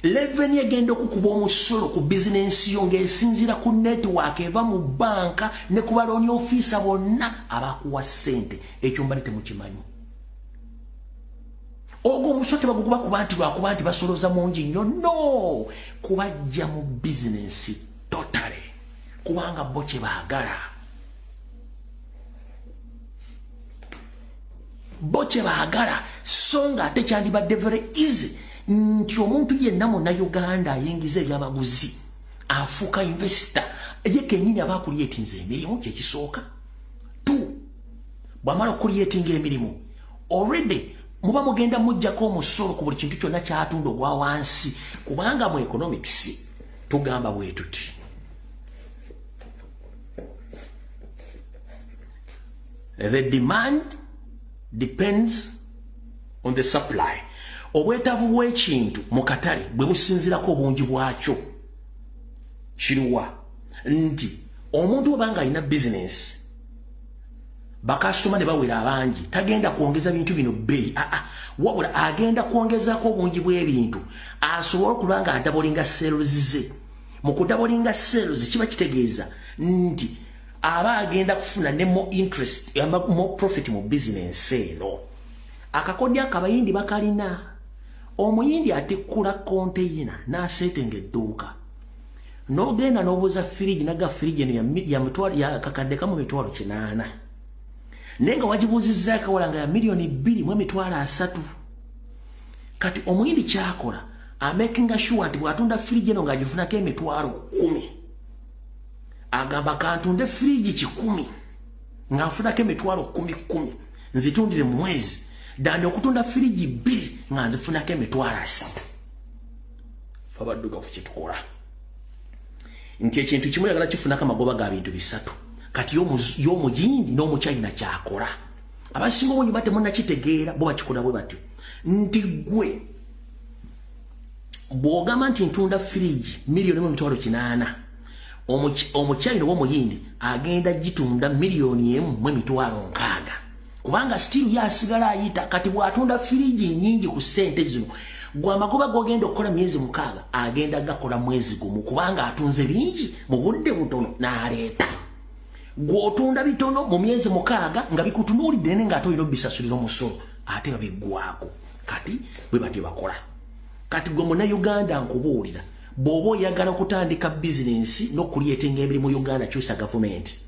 Revenue egenda okukuba omusolo ku bizinensi yo ng'esinziira ku network eva mu banka ne ku balooni ofiisa bonna abakuwa ssente. Ekyo mbadde temukimanyi. Ogwo omusolo tebagukuba kuba nti lwakuba nti basoloza mungi nnyo, no, kubajja mu bizinensi totally, kubanga bo kye baagala. Bo kye baagala, so nga ate kyandibadde very easy nti omuntu yenna munnayuganda ayingiza ebyamaguzi afuuka investor, ye kennyini aba akulyetinze emirimu, kyekisooka. Two, bw'amala okulyetinga emirimu, already muba mugenda mujjako omusolo ku buli kintu kyonna kyatunda ogwa wansi, kubanga mu economics tugamba bwe tuti. The demand depends on the supply. Obwetaavu bw'ekintu mu katale bwe businziirako obungi bwakyo. Kiruwa nti omuntu obanga alina bizinensi, bakasitoma ne bawera abangi, tagenda kwongeza bintu bino bbeeyi, aa, wabula agenda kwongezaako obungi bw'ebintu asobole okuba nga adabolinga sales ze. Mu kudabolinga sales kiba kitegeeza nti aba agenda kufuna ne more interest, more profit mu bizinensi eno. Akakodyo akabayindi bakalina. Omuyindi atikkula konteyina n'aseetenga edduuka, n'ogenda n'obuuza firiji, naga firiji eno ya kakadde kamu 800,000, naye nga wagibuuzizzaako awala nga ya 2,300,000. Kati omuyindi kyakola amakinga sure nti bw'atunda firiji eno ng'agifunako 10,000, agamba kantunde firiji 100 nga nfunako 10,000 nzitundire mu mwezi, dani okutunda firiji 2 nga nzifunako 30,000. Ffe abaddugavu kye tukola nti ekintu kimu oyagala kifunako amagoba ga bintu bisatu. Kati y'omuyindi n'omuchina kyakola, abasinga obungi batemunnakitegeera, bo bakikola bwe batyo nti gwe bw'ogamba nti ntunda firiji 1,800,000, omuchina oba omuyindi agenda gitunda 1,060,000, kubanga still yasigala ayita. Kati bw'atunda firiji nnyingi ku ssente zino, gwe amagoba g'ogenda okukola myezi 6 agenda gakola mwezi gumu, kubanga atunze bingi mu budde butono n'aleeta. Gw'otunda bitono mu myezi 6 nga bikutunuulidde naye ng'ate olina obisasulira omusolo, ate babiggwako. Kati bwe batyo bakola. Kati gwe munnayuganda nkubuulira, bw'oba oyagala okutandika bizinensi n'okulyetenga emirimu mu Uganda, kyusa gavumenti,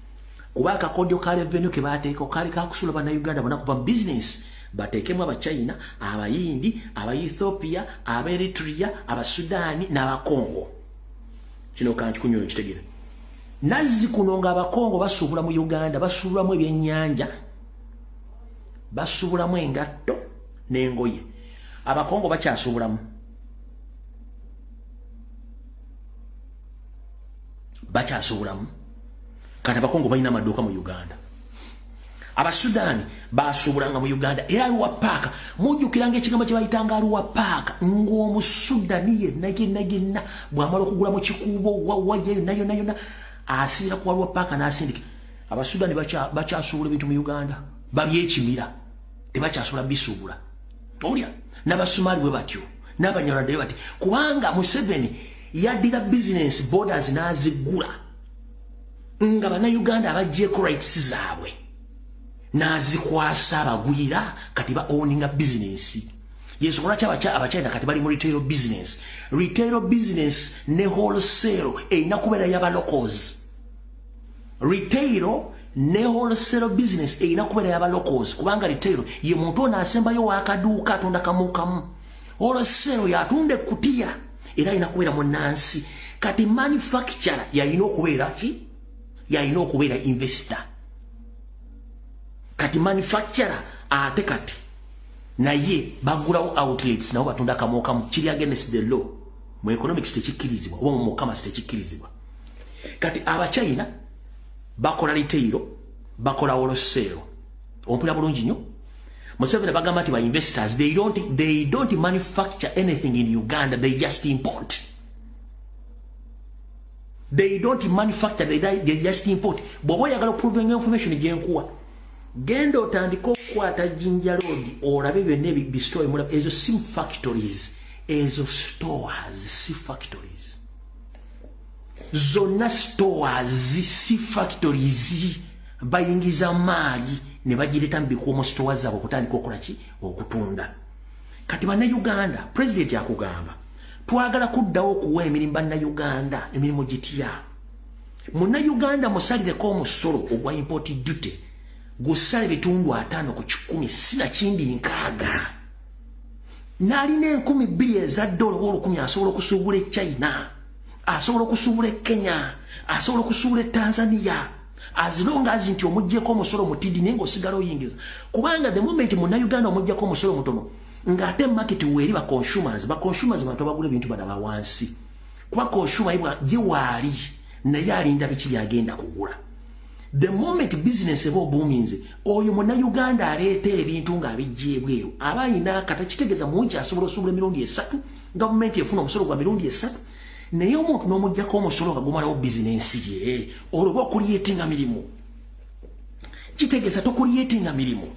kuba akakodyo ka revenue ke baateeka kaali kakusula bannayuganda bonna kuva mu bizinensi, bateekemu Abachina, Abayindi, Abaethiopia, Abaeritrea, Abasudaani n'Abakongo. Kino kankikunyolo kitegeera. Nazzi kuno ng'Abakongo basuubula mu Uganda, basuubulamu ebyennyanja, basuubulamu engatto n'engoye. Abakongo bakyasuubulamu, bakyasuubulamu. Kati Abakongo balina amaduuka mu Uganda. Abasudaani basuubulanga mu Uganda, era Arua Park, mujjukiranga ekigambo kye bayitanga Arua Park, ng'Omusudani yenna yenna yenna bw'amala okugula mu kikuubo wawa yonna yonna yonna asibira ku Arua Park n'asindika. Abasudaani bakyasuubula ebintu mu Uganda, babyekimira, tebakyasobola bisuubula. Owulira? N'Abasumaali bwe batyo, n'Abanyarwanda bwe batyo, kubanga Museveni yaddira business borders n'aziggula nga bannayuganda abaggyeko rights zaabwe n'azikwasa abagwira, kati ba owninga business. Yesu lwaki Abachina kati bali mu retail business. Retail business ne wholesale erina kubeera y'abalocals. Retail ne wholesale business erina kubeera y'abalocals, kubanga retail ye muntu ono asembayo wakaduuka atunda kamu kamu, wholesale yatunda ekkutiya, era alina kubeera munnansi. Kati manufacturer yalina okubeera ki? Yalina okubeera investor. Kati manufacturer ate kati naye bagulawo outlets, nabo batunda kamu kamu, kiri against the law. Mu economics tekikkirizibwa, oba mu commerce tekikkirizibwa. Kati Abachina bakola retail, bakola wholesale. Ompulira bulungi nnyo? Museveni bagamba nti ba investors, they don't manufacture anything in Uganda, they just import. They don't manufacture, they just import. Bw'oba oyagala okuprovinga information gyenkuwa, genda otandike okukwata Jinja Road, olabe byonna ebistore mulaba. Ezo si factories, ezo stores, si factories. Zonna stores, si factories. Bayingiza maali ne bagireta mu bikuumo, stores zaabwe, okutandika okukola ki? Okutunda. Kati Bannayuganda, President akugamba twagala kuddawo okuwa emirimu Bannayuganda. Emirimu gitya? Munnayuganda musalireko omusolo ogwa import duty, gusala 50%, sinakindi 60. N'alina 2000 eza dola oba 1000, asobola okusuubula e China, asobola okusuubula e Kenya, asobola okusuubula e Tanzania, as long as nti omuggyeko omusolo mutidi, naye ng'osigala oyingiza. Kubanga the moment Munnayuganda omuggyako omusolo mutono, ng'ate market weeri, ba consumers, ba consumers bantu abagula ebintu bana bawansi, kuba consumer ye waali naye alinda biki byagenda kugula. The moment business eba obuuminze, oyo Munnayuganda aleeta ebintu ng'abijja ebweru aba ayina akata. Kitegeeza muwiki asobola osuubula emirundi 3, gavumenti efuna omusolo gwa mirundi 3. Naye omuntu n'omuggyako omusolo nga gumalawo bizinensi ye, olwo oba ocreatinga mirimu? Kitegeeza tocreatinga mirimu.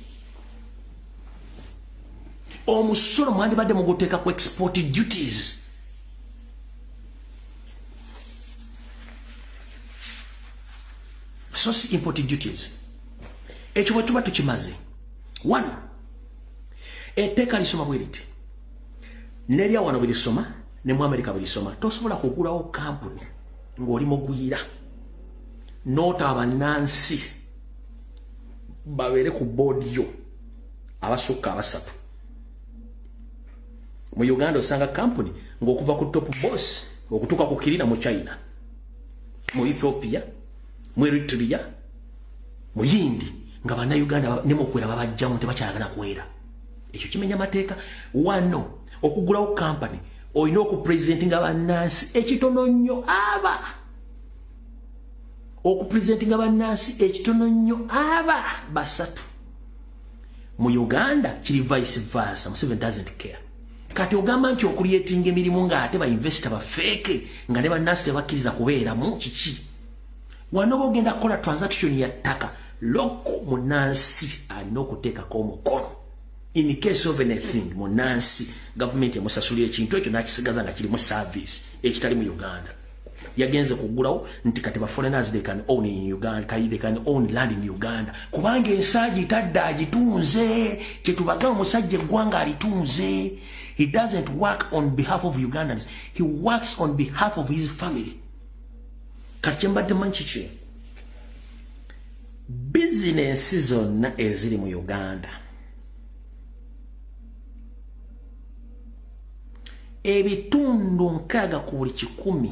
Omusolo mwandibadde muguteeka ku export duties. So si import duties. Ekyo bwe tuba tukimaze, one, etteeka lisoma bwe riti, nerya wano bwe lisoma, ne mu Amerika bwe lisoma. Tosobola kugulawo kampuni ng'oli mugwira noota bannansi babeere ku board yo abasukka abasatu. Mu Uganda osanga kampuni ng'okuva ku top boss okutuuka ku cleaner mu China, mu Ethiopia, mu Eritrea, mu Yindi, nga Bannayuganda ne mukwera babajjamu, tebakyayagala kwera. Ekyo kimenya mateeka. Wano okugulawo kampani olina okupresentinga bannansi ekitono nnyo aba, okupresentinga bannansi ekitono nnyo aba basatu. Mu Uganda kiri vice versa. Museveni doesn't care. Kati ogamba nti ocreatinga emirimu ng'ate ba investor bafeeke, nga ne bannansi tebakkiriza kubeeramu. Kiki? Wano oba ogenda kukola transaction ya ttaka, local munansi alina okuteekako omukono. In case of anything, munansi gavumenti emusasulira ekintu ekyo nakisigaza nga kirimu service. Ekitali mu Uganda, yagenze kugulawo nti kati ba foreigners, they can own in Uganda, they can own land in Uganda, kubanga ensaagi tadde agitunze. Kyetubaga, omusajja eggwanga alitunze. He doesn't work on behalf of Ugandans, he works on behalf of his family. Kati kyembadde manyi kiki? Bizinensi zonna eziri mu Uganda, 60%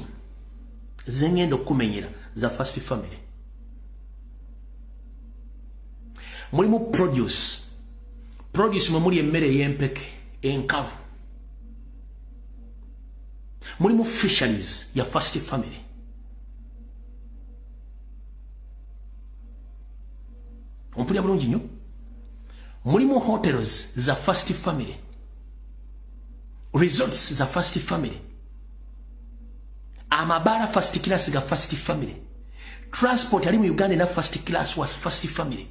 zengenda okumenyera za first family. Mulimu produce. Produce mwe muli emmere ey'empeke enkalu. Mulimu fisheries ya first family. Ompulira bulungi nnyo? Mulimu hotels za first family, resorts za first family, amabaala first class ga first family. Transport ali mu Uganda ena first class was first family.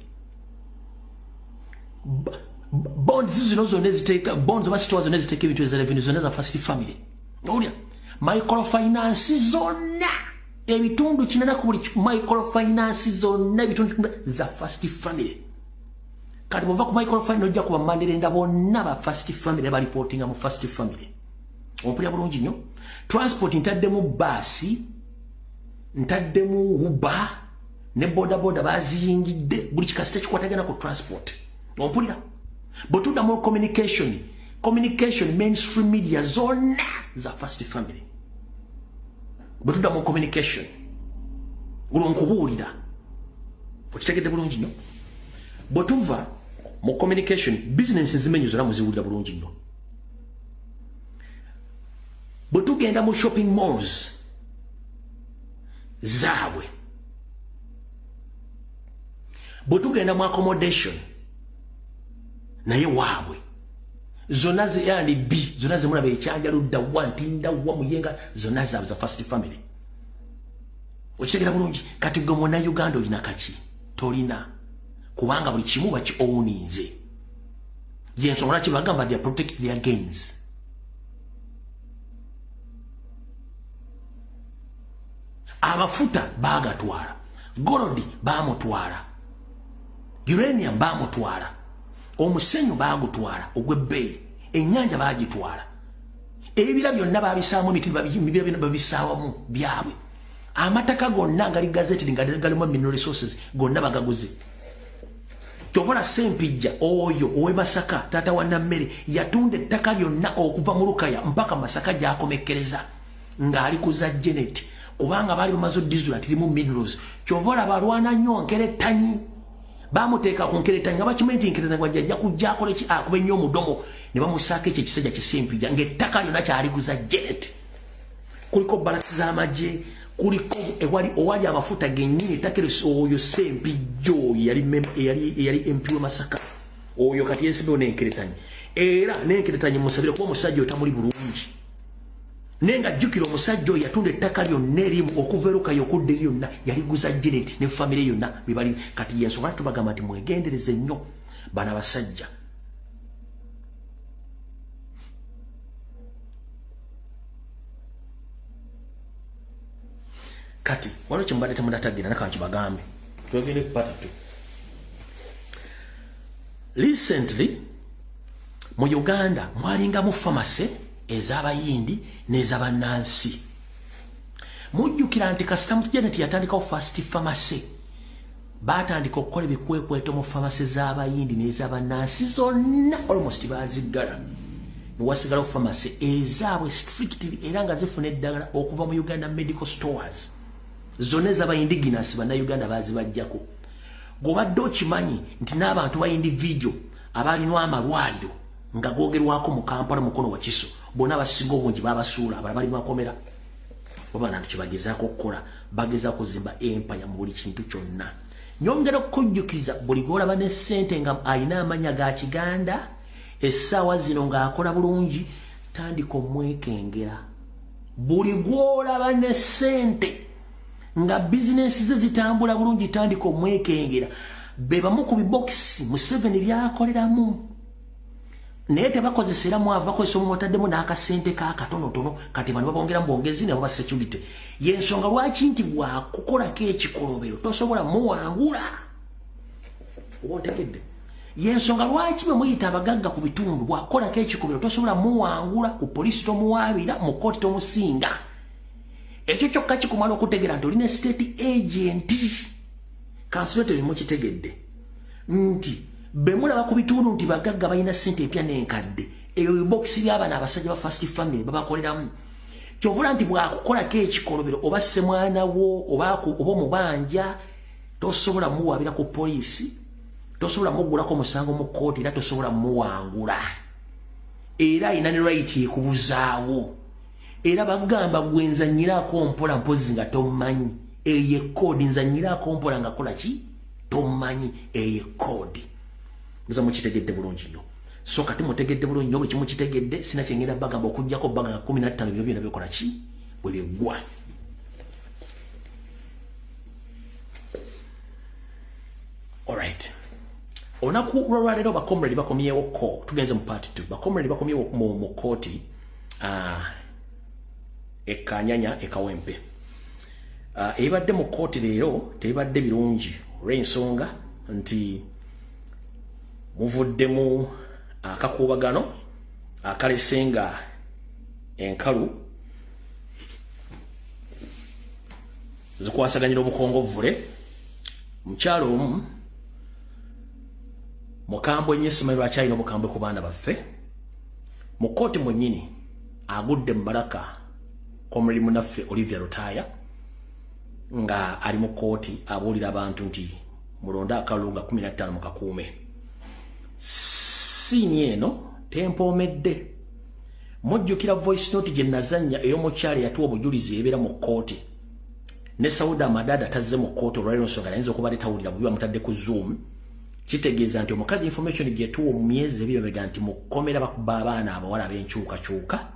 Bonds zino zonna eziteeka bonds oba stores zonna eziteeka ebintu eza revenue, zonna za first family. Owulira? Microfinance zonna, 80 ku buli microfinance zonna, ebitundu za first family. Kati bwova ku microfinance ojja kuba money lender, bonna ba first family, bareportinga mu first family. Ompulira bulungi nnyo? Transport ntaddemu baasi, ntaddemu Uber ne boda boda, baziyingidde buli kikasi tekikwatagana ku transport. Ompulira? Bwe tudda mu communication, communication mainstream media zonna za first family. Bwe tudda mu communication, olwo nkubuulira, okitegedde bulungi nnyo? Bwe tuva mu communication, business zimenyo zonna muziwulira bulungi nnyo. Bwe tugenda mu shopping malls zaabwe, bwe tugenda mu accommodation Naye waabwe zonna ze and B, zonna ze mulaba ekyanja ludda wa ntinda wa muyenga, zonna zaabwe za first family. Okitegera bulungi? Kati gwe muna Uganda olina kaki? Tolina, kubanga buli kimu baki owninze. Yensonga lwaki bagamba they protect their gains. Amafuta bagatwala, gold bamutwala, uranium bamutwala, omusenyu bagutwala ogw'ebbeeyi, ennyanja bagitwala, ebibira byonna babisaamu emiti, ebibira byonna babisaawamu byabwe. Amataka gonna gali gazetted nga galimu mineral resources gonna bagaguze. Kyovola Sempijja oyo ow'e Masaka, taata wa Nammere, yatunda ettaka lyonna okuva mu Lukaya mpaka Masaka gy'akomekkereza ng'ali kuza Janet, kubanga baali bamaze odizula tirimu minerals. Kyova olaba alwana nnyo nkerettanyi, bamuteeka ku nkerettanyi nga bakimanyi nti nkerettanyi wajja kujja akole ki, akube nnyo omudomo, ne bamusaako ekyo ekisajja kisempijja ng'ettaka lyonna kyaliguza Janet. Kuliko balasi z'amagye, kuliko ewali amafuta gennyini, ettaka eryo. Oyo Sempijja oyo eyali MP we Masaka oyo kati yeesimbyewo n'enkerettanyi. Era n'enkerettanyi musabire kuba omusajja oyo tamuli bulungi, naye nga jjukira omusajja oyo yatunda ettaka lyonna erimu okuva erukayo okudda eri yonna yaliguza Janet ne famire yonna bebali. Kati yensonga tubagamba nti mwegendereze nnyo bano abasajja. Kati waliwo kyemubadde temunatagira naka nkibagambe, twegende ku part 2. Recently mu Uganda mwalingamu pharmacy ez'abayindi n'ez'abannansi. Mujjukira nti kasita Janet yatandikawo first pharmacy, baatandika okukola ebikwekweto mu pharmacy z'abayindi n'ez'abannansi zonna, almost baaziggala, newasigalawo pharmacy ezaabwe strictly, era nga zifuna eddagala okuva mu Uganda Medical Stores. Zonna ez'abayindigenous bannayuganda baazibajjako. Gobadde okimanyi nti n'abantu ba individual abalina amalwaliro nga googerwako mu Kampala, Mukono, Wakiso, bonna abasinga obungi babasuula, abalala bali makomera. Oba bantu kyebagezaako okukola, bagezaako kuzimba empire mu buli kintu kyonna. Nyongera okukujjukiza, buli gwolaba ne ssente nga alina amanya ga Kiganda essaawa zino ng'akola bulungi, tandika omwekengera. Buli gwolaba ne ssente nga bizinensi ze zitambula bulungi, tandika omwekengera. Be bamu ku bibokisi Museveni byakoleramu, naye tebakozesa era mwavu, bakozesa omumu otaddemu n'akasente kakatonotono. Kati bano babongeramu bwongezi nabo ba security. Yensonga lwaki nti bwakukolako ekikolobero tosobola muwangula. Oba otegedde yensonga lwaki bwe muyita abagagga ku bitundu, bwakukolako ekikolobero tosobola muwangula, ku polisi tomuwaabira, mu kooti tomusinga. Ekyo kyokka kikumala okutegeera nti olina state agent. Kansulete mukitegedde nti be mulaba ku bitundu nti bagagga balina ssente empya n'enkadde, ebyo bibokisi by'abaana abasajja ba first family babakoleramu. Kyovula nti bwakukolako ekikolobero oba ssemwana wo oba omubanja, tosobola muwaabira ku poliisi, tosobola muggulako musango mu kkooti, era tosobola muwangula. Era alina ne right ekubuzaawo. Era bagamba gwe nzanyirako mpola mpozi nga tomanyi eyo ekoodi, nzanyirako mpola nga kola ki tomanyi eyo ekoodi. Muza mukitegedde bulungi nnyo. So kati mutegedde bulungi nnyo, buli kimu kitegedde, sina kyengenda bagamba okuggyako bagamba 15 bino byonna bikola ki bwe biggwa. Alright. Olunaku lwolwaleero bacomrade bakomyewo ko, tugenze mu part 2. Bacomrade bakomyewo mu kooti ekanyanya ekawempe. Ebibadde mu kooti leero tebibadde birungi olw'ensonga nti muvuddemu akakuubagano akalese nga enkalu zikwasaganyira obukongovvule. Mukyalo omu mukambwe nnyo, simanyi lwaki alina obukambwe ku baana baffe, mu kkooti mwennyini agudde mu malaka comrade munaffe Olivia Lutaaya nga ali mu kkooti abuulira abantu nti mulonde akalulu nga 15 mukakuume. Siini eno tempoomedde. Mujjukira voice note gye nazannya ey'omukyala eyatuwa obujulizi ebeera mu kkooti ne Sauda Amadada tazze mu kkooti olwaliro nsonga ayinza okuba tawulira bubi, bamutadde ku Zoom. Kitegeeza nti omukazi information gyetuwa mu myezi ebiri emabega nti mu kkomera bakuba abaana abawala ab'enkyukakyuka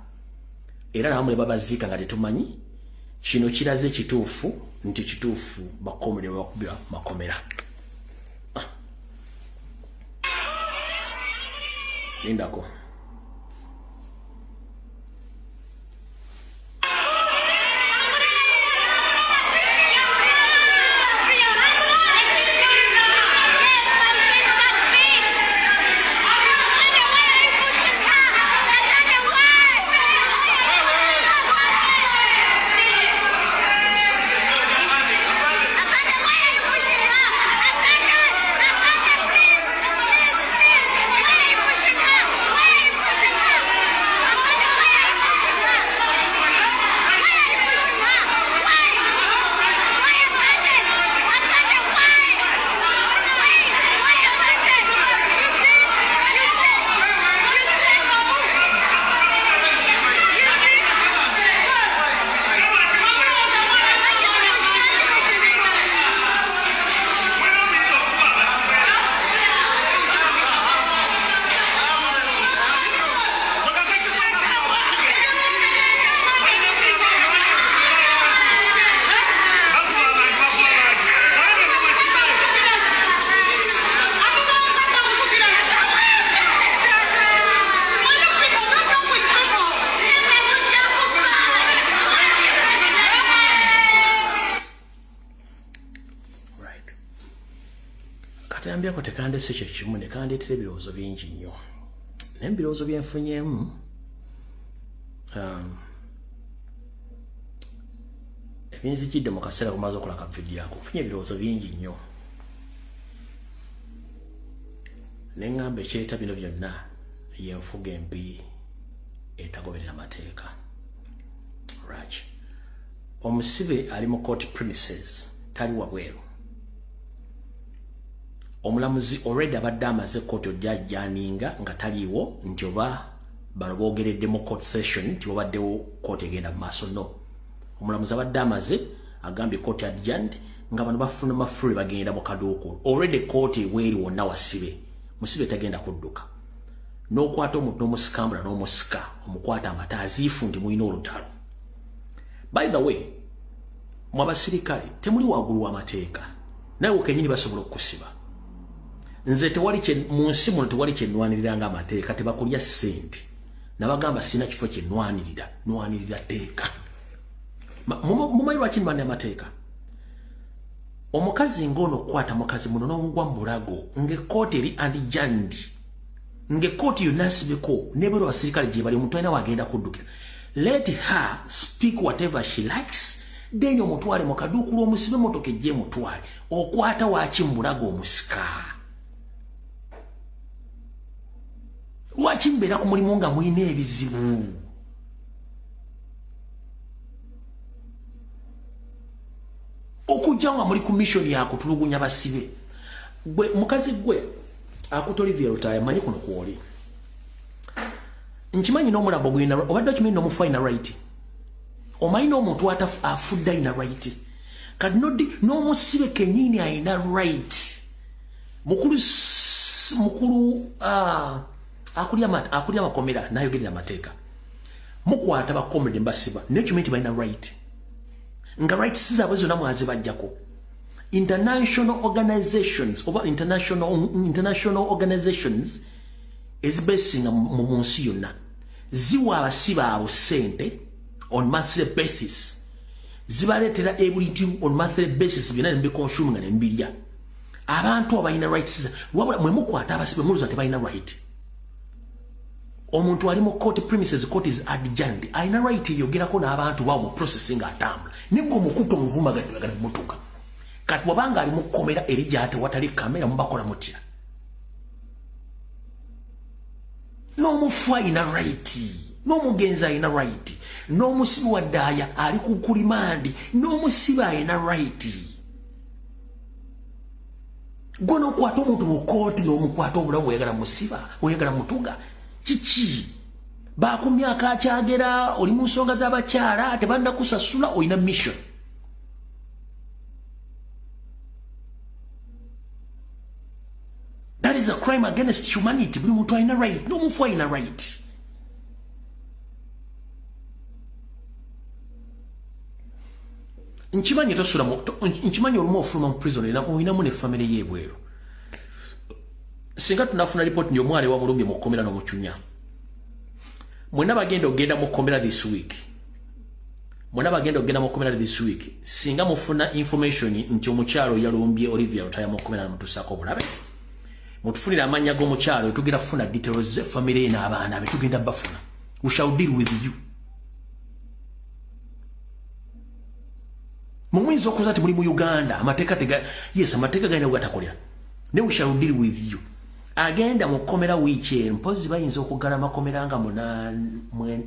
era nabamu ne babaziika nga tetumanyi, kino kiraze kituufu nti kituufu bakomere bakubira makomera. Lindako. Katambyako tekandese kye kimu ne kandeetera ebirowoozo bingi nnyo. Naye ebirowoozo bye nfunyeemu ebinzijidde mu kaseera kumaze okola ka vidiyo ako, nfunye ebirowoozo bingi nnyo. Ne ŋŋamba ekyeta bino byonna y'enfuga embi etagoberera mateeka. Lwaki? Omusibe ali mu court premises, tali wabweru. Omulamuzi already abadde amaze kooti ojjaninga nga taliiwo nti oba bano boogeredde mu court session nti wabaddewo kooti egenda mu maaso. No, omulamuzi abadde amaze agambye kooti adjourned nga bano bafuna mafuli bagenda mu kaduukulu. Already kooti ebweru wonna wasibe, musibe tagenda kudduka. N'okwata omuntu n'omusikambula n'omusika omukwata amata aziifu nti mulina olutalo. By the way, mwe abasirikale temuli waggulu w'amateeka, naye kennyini basobola okukusiba. Nze tewali kye mu nsi muno tewali kye nnwanirira ng'amateeka, tebakulya ssente. Nabagamba sina kifo kye nnwanirira, nnwanirira tteeka. Mumanyi lwaki nnwanirira amateeka? Omukazi ng'ono okukwata mukazi muno n'omugwa mu bulago ng'ekkooti eri adjourned, ng'ekkooti yonna nsibeko n'ebweru abasirikale gye bali, omuntu alina w'agenda kuddukira. Let her speak whatever she likes, then omutwale mu kaduukulu omusibe emmotoka ejje emutwale. Okwata waaki mu bulago omusika? Lwaki mbeera ku mulimu nga mulina ebizibu? Okujja nga muli ku mission ya kutulugunya basibe. Gwe mukazi gwe akuta Olivia Lutaaya, manyi kuno kwoli. Nkimanyi n'omulambo gwina obadde okimanyi n'omufu alina right. Omanyi n'omuntu afudde alina right. Kati n'omusibe kennyini alina right. Mukulu akulya amakomera n'ayogerera amateeka. Mukwata bakomedde mbasiba naye kimanyi nti balina right. Nga rights zaabwe zonna mwazibajjako. International organizations oba international organizations ezibesinga mu nsi yonna ziwa abasibe abo ssente on monthly basis, zibaleetera ebintu on monthly basis byonna ne mbiconsume nga ne mbirya. Abantu abalina rights wabula mwe mukwata abasibe mulowooza tebalina right. Omuntu ali mu court premises, court is adjourned, alina right eyogerako n'abantu bawo mu process ng'atambula, naye ng'omukutte omuvumagadde mutuka. Kati bw'abanga ali mu kkomera eri gy'ate watali kamera mubakola mutya? N'omufu alina right, n'omugenzi alina right, n'omusibe wa ddaaya ali ku limandi, n'omusibe alina right. Gwe n'okwata omuntu mu kooti n'omukwata obulamu oyagala musiba, oyagala mutuga, kiki? Bakumyaka akyagera, oli mu nsonga z'abakyala, tebannakusasula, olina mission. That is a crime against humanity. Buli muntu alina right, n'omufu alina right. Nkimanyi tosula, nkimanyi olumu ofuluma mu prison olinamu ne family y'ebweru. Singa tunafuna report nti omwali wamulumbye mu kkomera n'omucunya, mwenna bagenda okugenda mu kkomera this week, mwenna bagenda okugenda mu kkomera this week, singa mufuna information nti omukyalo yalumbye Olivia Lutaya mu kkomera n'amutuusaako obulabe, mutufunire amannya g'omukyalo, tugenda kufuna details ze, family ye n'abaana be tugenda bafuna. We shall deal with you. Mumuyinza okuza nti muli mu Uganda, amateeka tega, yes, amateeka galina gatakolera, ne we shall deal with you. Agenda mu kkomera wiiki eno, mpozi bayinza okuggala amakomera nga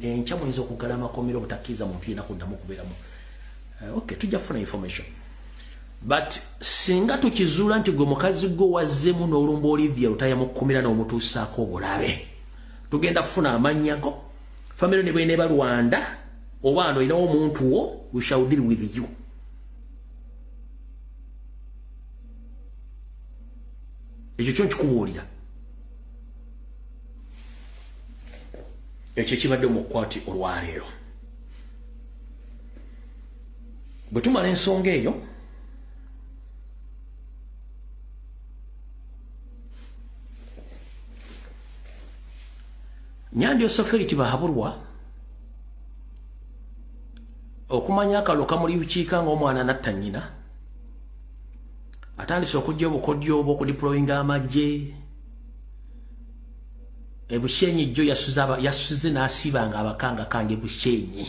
enkya, muyinza okuggala amakomera obutakkiriza muntu yenna kuddamu okubeeramu. Okay, tujja kufuna information, but singa tukizuula nti gwe mukazi gwe wazzemu n'olumba Olivia Lutaya mu kkomera n'omutuusaako obulabe, tugenda kufuna amannya go, family ne bweneeba Rwanda oba ano olinawo omuntu wo, we shall deal with you. Ekyo kyo nkikubuulira. Ekyo ekibadde mu kkwati olwaleero. Bwe tumala ensonga eyo, Nyandi Osoferi Tibahaburwa okumanya akalo kamuli bukiika ng'omwana natta nnyina, atandise okujja obukodyo obw'okudeployinga amagye ebushenyi. Jjo yasuze n'asiibanga abakangakanga ebushenyi.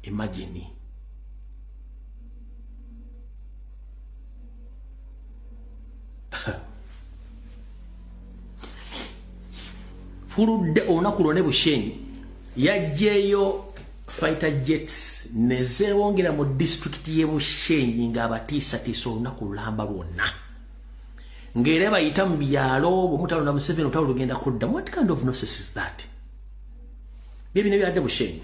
Imagine, fuludde olunaku lwonna bushenyi, yajjeeyo fighter jets ne zeewongera mu disitulikiti y'e Bushenyi ng'abatiisatiisa olunaku lulamba lwonna, ng'era bayita mu byalo, bwe mutalonda Museveni olutalo lugenda kudda. What kind of nonsense is that? Bye bino byadde Bushenyi.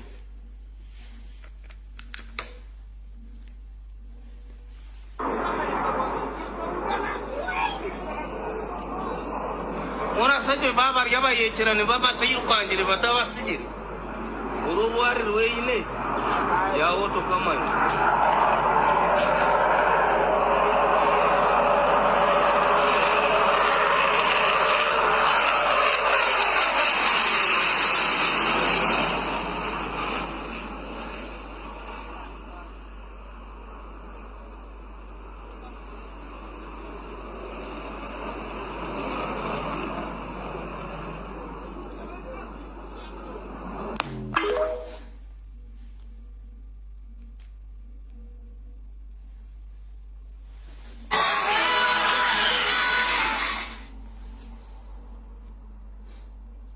Murasajja babarya bayekera ne babatayirukangire batabasigire urubwari rweine yawo tukamanya.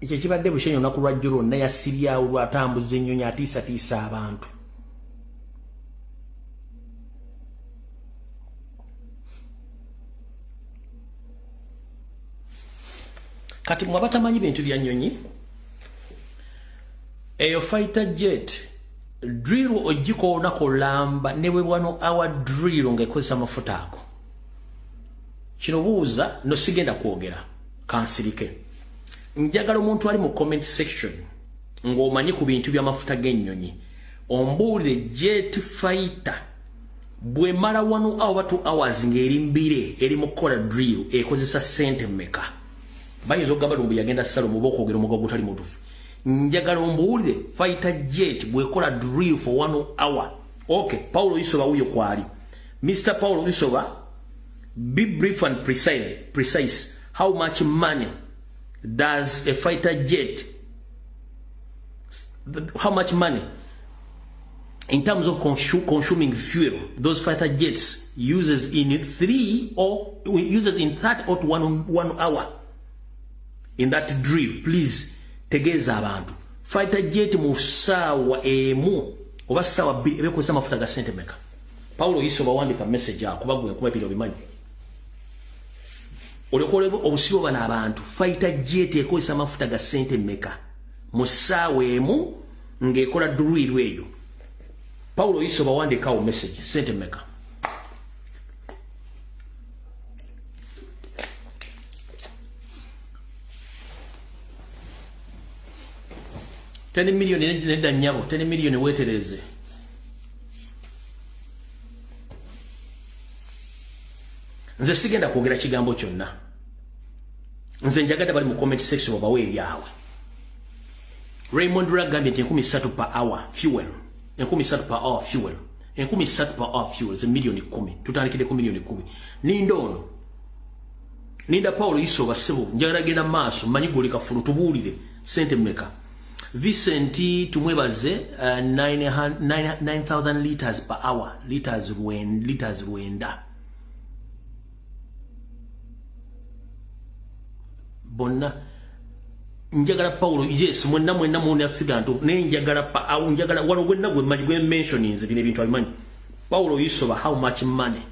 Ekyo kibadde Bushenyi olunaku lwajjo lwonna. Yasibyawo lwatambuza ennyonyi, atiisatiisa abantu. Kati mwe abatamanyi bintu bya nnyonyi, eyo fighter jet drill ogiko olunaku olulamba ne bwe 1 hour drill ng'ekozesa amafuta ago. Kino buuza no, sigenda kwogera, kansirike. Njagala omuntu ali mu comment section ng'omanyi ku bintu by'amafuta g'ennyonyi ombuulire, jet fighter bwemala 1 hour oba 2 hours ng'eri mbire, eri mu kukola drill, ekozesa ssente mmeka? Bayinza okugamba lumbu yagenda salomu oba okwogera omugo gutali mutufu. Njagala ombuulire, fighter jet bwekola drill for 1 hour. Okay, Paulo Isoba wuyo kwali. Mr Paulo Isoba, be brief and precise. How much money does a fighter jet, how much money in terms of consuming fuel those fighter jets uses in three or uses in that or to one hour in that drill? Please tegeeza abantu, fighter jet mu ssaawa emu oba ssaawa 2 ebekozesa amafuta ga sente meka? Paulo Isoba, wandika message akuba gwe nkuba bino bimanyi olekole obusibo bano abantu. Fighter jet ekozesa amafuta ga sente meka mu ssaawa emu ng'ekola drill eyo? Paulo Isoba, wandikawo message, sente meka? 10 million nedda nnyabo, 10 million weetereze. Nze sigenda kwogera kigambo kyonna. Nze njagadde bali mu comment section babawe ebyabwe. Raymond agambye nti 3,000 per hour fuel. 3,000 per hour fuel. 3,000 per hour fuel ze miliyoni 10. Tutandikire ku miliyoni 10. Ninda ono. Ninda Paulo Isoba ssebo, njagala genda maaso, mmanyi goli kafulu tubuulire sente mmeka. Vincent Tumwebaze 9,000 liters per hour, liters lwenda. Bonna njagala Paulo, yes, mwenna mwenna muna figure ntufu naye njagala pa au njagala wano gwenna gwe mmanyi gwe mentionings bino ebintu abimanyi. Paulo Isoba, how much money?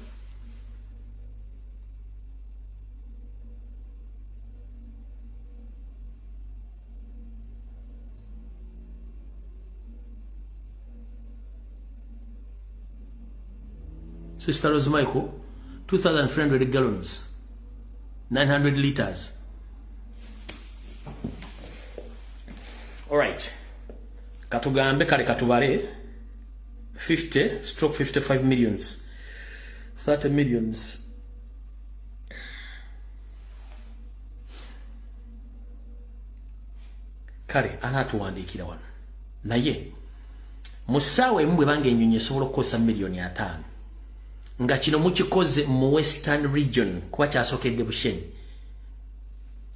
Sister Rose Michael, 2,300 gallons, 900 liters. All right. Katugambe kale katubale 50 stroke 55 millions, 30 millions. Kale anatuwandiikira wano. Naye mu ssaawa emu bwe banga ennyonyi esobola okukozesa miliyoni 5. Nga kino mukikoze mu Western Region kuba kyasookedde Bushenyi.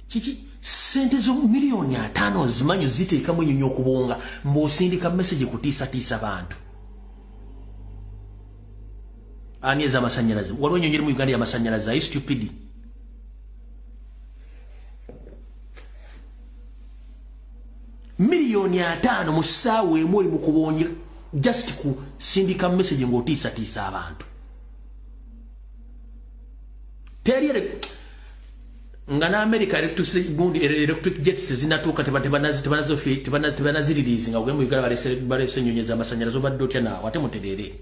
Kiki sente zo miliyoni 5 zimanyi ziteekamu ennyonyi okubonga mbw'osindika message kutiisatiisa bantu. Ani ez'amasannyalaze? Waliwo ennyonyi eri mu Uganda y'amasannyalaze, ayi stupid. Miliyoni 5 mu ssaawa emu oli mu kubonga just kusindika message ng'otiisatiisa abantu. Teri nga na America electric jets zinatuuka tebanaziririzi nga ogende mu Uganda balese ennyonyi ez'amasannyalaze obadde otya naawe ate mutereere.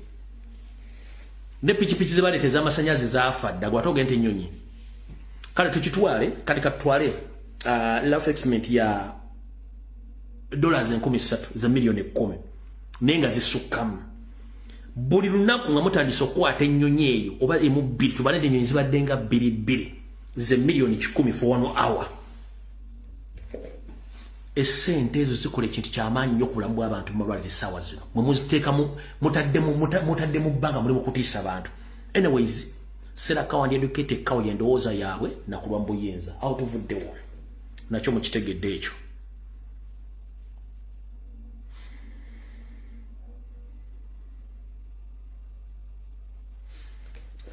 Ne pikipiki ze baleeta ez'amasannyalaze zaafa dda gwe ate ogenda ennyonyi. Kale tukitwale, kale katutwale rough estimate ya dollars 3,000 za miliyoni 10 naye nga zisukkamu. Buli lunaku nga mutandise okukwata ennyonyi eyo oba emu bbiri, tubale ennyonyi zibadde nga bbiri bbiri ze miliyoni 100 for 1 hour. Essente ezo zikola ekintu kyamaanyi nnyo ku bulamu bw'abantu mu malwaliro essaawa zino. Mwe muziteekamu, mutadde mu bbanga muli mu kutiisa abantu. Anyways, Serakawa and educated kawo y'endowooza yaabwe nakulwa mu buyinza. Awo tuvuddewo. Nakyo mukitegedde ekyo.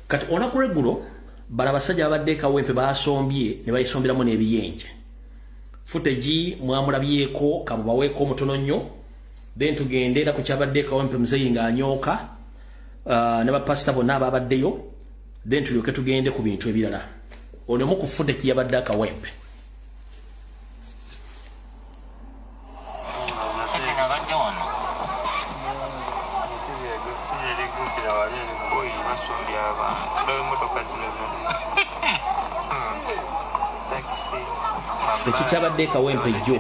Kati olunaku lw'eggulo bano abasajja babadde e Kawempe baasombye ne bayisomberamu n'ebiyenje. Footage mwamulabyeko kamubaweeko omutono nnyo. Then tugende era ku kyabadde e Kawempe muzeeyi ng'anyooka ne bapasita bonna ababaddeyo. Then tulyoke tugende ku bintu ebirala. Ono omu ku footage yabadde Kawempe. Tekikyabadde Kawempe jjo.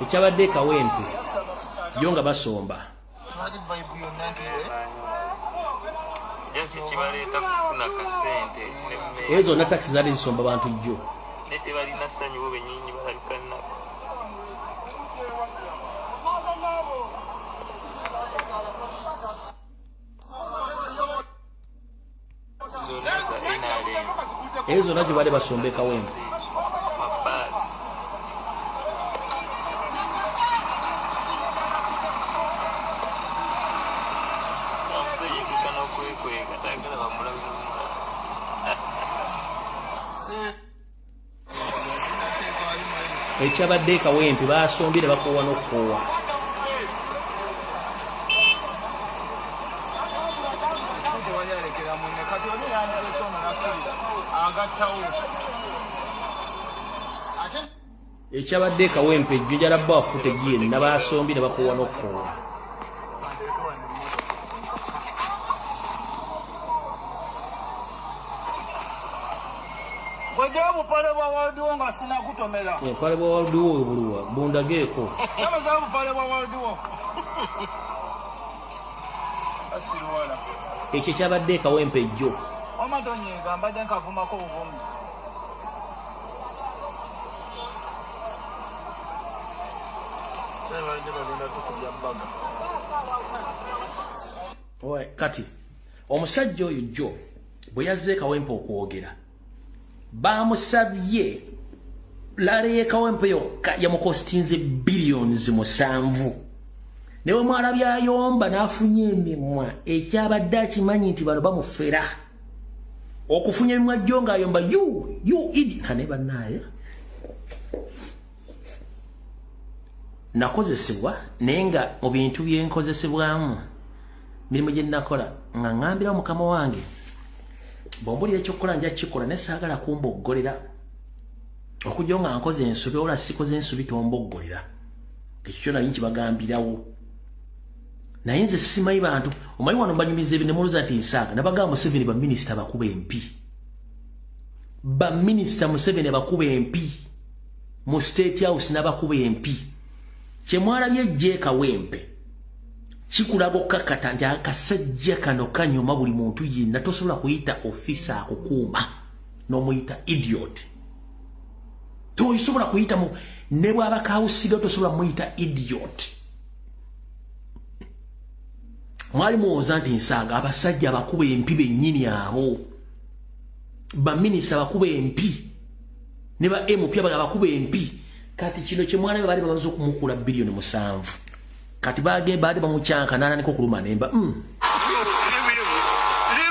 Ekyabadde Kawempe jjo nga basomba. Ezo zonna takisi zaali zisomba bantu jjo. Ezo zonna gye baali basomba e Kawempe. Ekyabadde Kawempe basombye ne bakoowa n'okukoowa. Ekyabadde Kawempe ejjo njala footage yenna baasombi ne bakuwa n'okkoowa. Bwejja obupale bwa World War nga sinakutomera. Obupale bwa World War buluwa bundageeko. Yamaza obupale bwa World War. Asiruwala. Ekyo kyabadde Kawempe ejjo. Wama tonyiga mbadde nkavumako buvumi. Kati omusajja oyo jjo bwe yazze Kawempe okwogera bamusabye lale ye Kawempe yokka yamukostinze billions 7. Ne bwe mwalabye ayomba n'afunye emimwa ekyabadde akimanyi nti bano bamufera okufunya emimwa jjo ng'ayomba you idiot ne bannaaye. Nakozesebwa naye nga mu bintu byenkozesebwamu mirimu gye nnakola nga ŋŋambira mukama wange bw'ombulira ekyokukola nja kukikola naye saagala kumboggolera okujja nga nkoze ensobi ola sikoze ensobi tomboggolera. Ekyo kyo nali nkibagambirawo naye nze simanyi bantu omanyi wano mbanyumiza ebyo ne mulowooza nti nsaaga. Nabagamba Museveni baminisita bakuba empi, baminisita Museveni bakuba empi mu State House n'abakuba empi. Kyemwalabye ejje Kawempe kikulaga okukakata nti akasajja kano kanyoma buli muntu yenna. Tosobola kuyita ofisa akukuuma n'omuyita idiot. Tosobola kuyita ne bw'aba kawusiga tosobola muyita idiot. Mwali muwoza nti nsaaga abasajja abakuba empi bennyini abo baminisita abakuba empi ne ba MP abakuba empi. Kati kino kye mwalabye baali bamaze okumukula biliyoni 7. Kati baage baali bamukyanka n'atandika okuluma nemba. Leave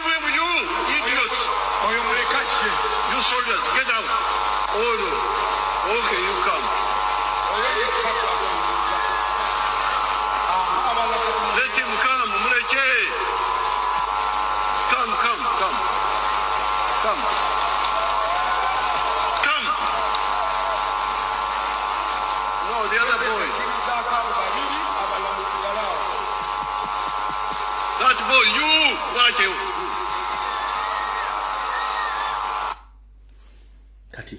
him, you idiots. You soldiers, get out. Oh no. Okay, you come. Let him come, muleke. Come, come, come. Come. Come. No, the other boy. That boy, you, what you? Kati,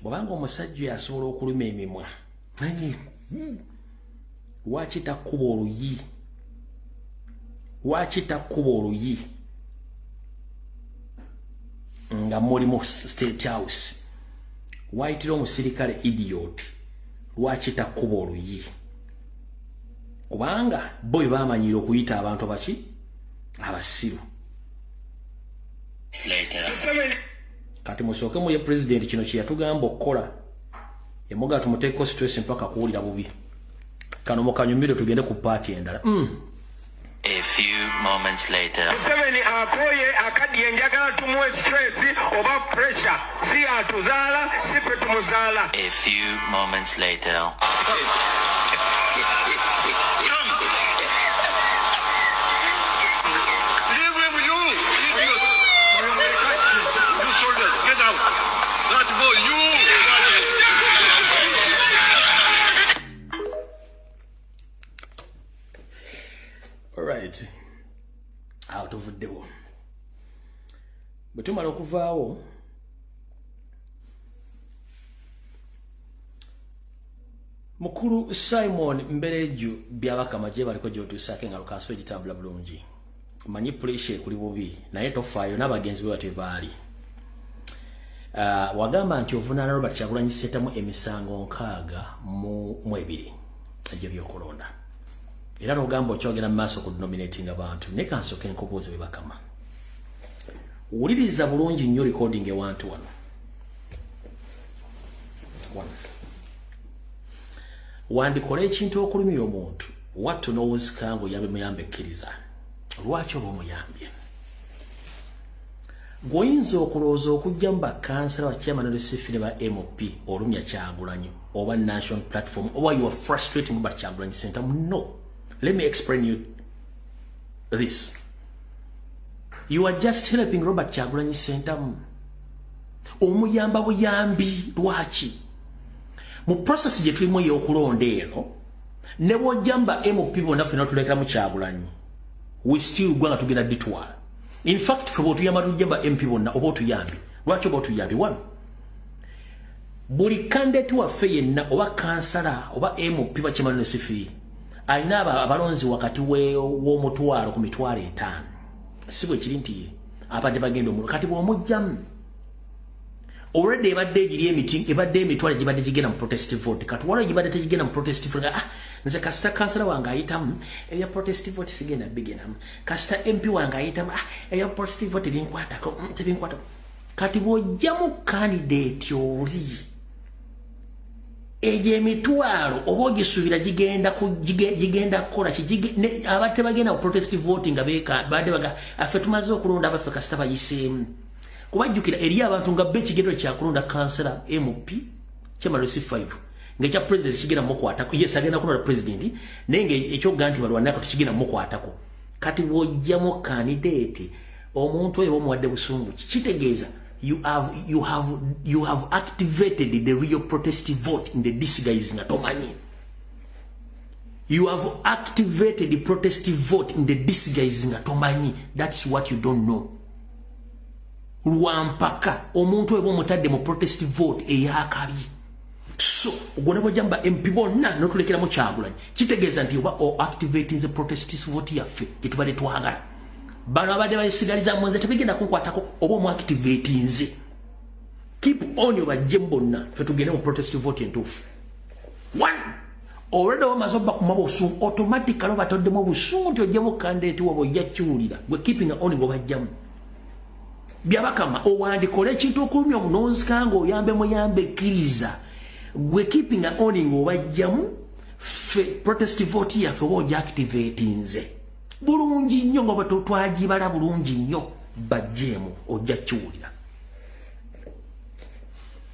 bw'obanga omusajja asobola okuluma emimwa, lwaki takkuba oluyi? Lwaki takkuba oluyi nga muli mu State House? Wayitira omusirikale idiot, lwaki takkuba oluyi? Kubanga bo bwe baamanyira okuyita abantu abaki abasiru. Kati musooke muye president kino kye yatugamba okukola. Yamugamba tumuteeko stress mpaka kuwulira bubi. Kano mukanyumire tugende ku paati endala. A few moments later. Museveni akoye akadiye njagala tumuwe stress oba pressure. Si atuzaala, si ffe tumuzaala. A few moments later. Come. Leave him, you idiots. You soldiers, get out. That boy, you. All right. Awo tuvuddewo. Bwe tumala okuvaawo Mukulu Simon Mbereju Byabakama gye baliko gy'otuusaako engalo kansibe gitambula bulungi. Manyi puleesha ekuli bubi naye tofaayo n'abagenzi be batyo baali. Wagamba nti ovunaana Robert Kyagulanyi Ssentamu emisango 62 egy'ebyokulonda. Era n'ogamba okyogera mu maaso ku nominating abantu naye kansooke nkubuuze Byabakama. Wuliriza bulungi nnyo recording ewantu wano. Wandikola ekintu okulumya omuntu wattu n'owunzika ng'oyambe muyambe ekkiriza. Lwaki oba omuyambye? Gw'oyinza okulowooza okujja mu bakansala ba chairman ne ne ba MP olumya Kyagulanyi oba National Platform oba you are frustrating Robert Kyagulanyi Ssentamu. No. Let me explain you this. You are just helping Robert Kyagulanyi Ssentamu. Omuyamba buyambi lwaki? Mu process gye tulimu ey'okulonda eno, ne bw'ojjamba MP bonna ffenna tulekeramu Kyagulanyi, we still ggwanga tugenda dditwala. In fact, ffe bw'otuyamba tujjamba MP bonna oba otuyambye. Lwaki oba otuyambye? One, buli candidate waffe yenna oba kansala oba MP bakimala ne sifi alina abalonzi wakati w'omutwalo ku 500,000. Si bwe kiri nti abadde bagenda omuliro. Kati bw'omugjamu already ebadde egiri emiti ebadde emitwalo gibadde gigenda mu protest vote. Kati waliwo gibadde tegigenda mu protest vote. Nze kasita kansala wange ayitamu ebya protest vote sigenda bigendamu. Kasita MP wange ayitamu ebya protest vote binkwatako tebinkwatako. Kati bw'ojjamu candidate oli egyo emitwalo oba ogisuubira gigenda kukola ki? Abadde bagenda mu protest vote nga badde baga affe tumaze okulonda abaffe kasita bayiseemu. Kubajjukira eri abantu nga be ekigendo kyakulonda kansala MP kyamalo C5 ng'ekya president kigenda mukwatako. Yes, agenda kulonda president naye ng'ekyokugamba nti balwanako tekigenda mukwatako. Kati bw'ojjamu candidate omuntu oyo omuwadde busungu kitegeeza you have activated the real protest vote in the disguise nga tomanyi. You have activated the protest vote in the disguise nga tomanyi. That's what you don't know. Lwampaka omuntu oyo omutadde mu protest vote eyakabi. So ogwo ne bw'ojjamba MP bonna n'otulekeramu Kyagulanyi kitegeeza nti oba o activating the protest vote yaffe gye tubadde twagala. Bano abadde basigaliza mwenze tebigenda kunkwatako oba omuactivate nze. Keep on obajje bonna ffe tugende mu protest vote entuufu. One, already omaze obakuma busungu automatically obatoddemu obusungu nti ojjemu candidate wabo ojja kiwulira. Gwe keeping on ng'obajjamu. Byabakama owandikola ekintu okulumya omunonzika ng'oyambe muyambe kkiriza. Gwe keeping on ng'obajjamu ffe protest vote yaffe oba ojja activate nze. Bulungi nnyo nga twagibala bulungi nnyo bajjeemu ojja kiwulira.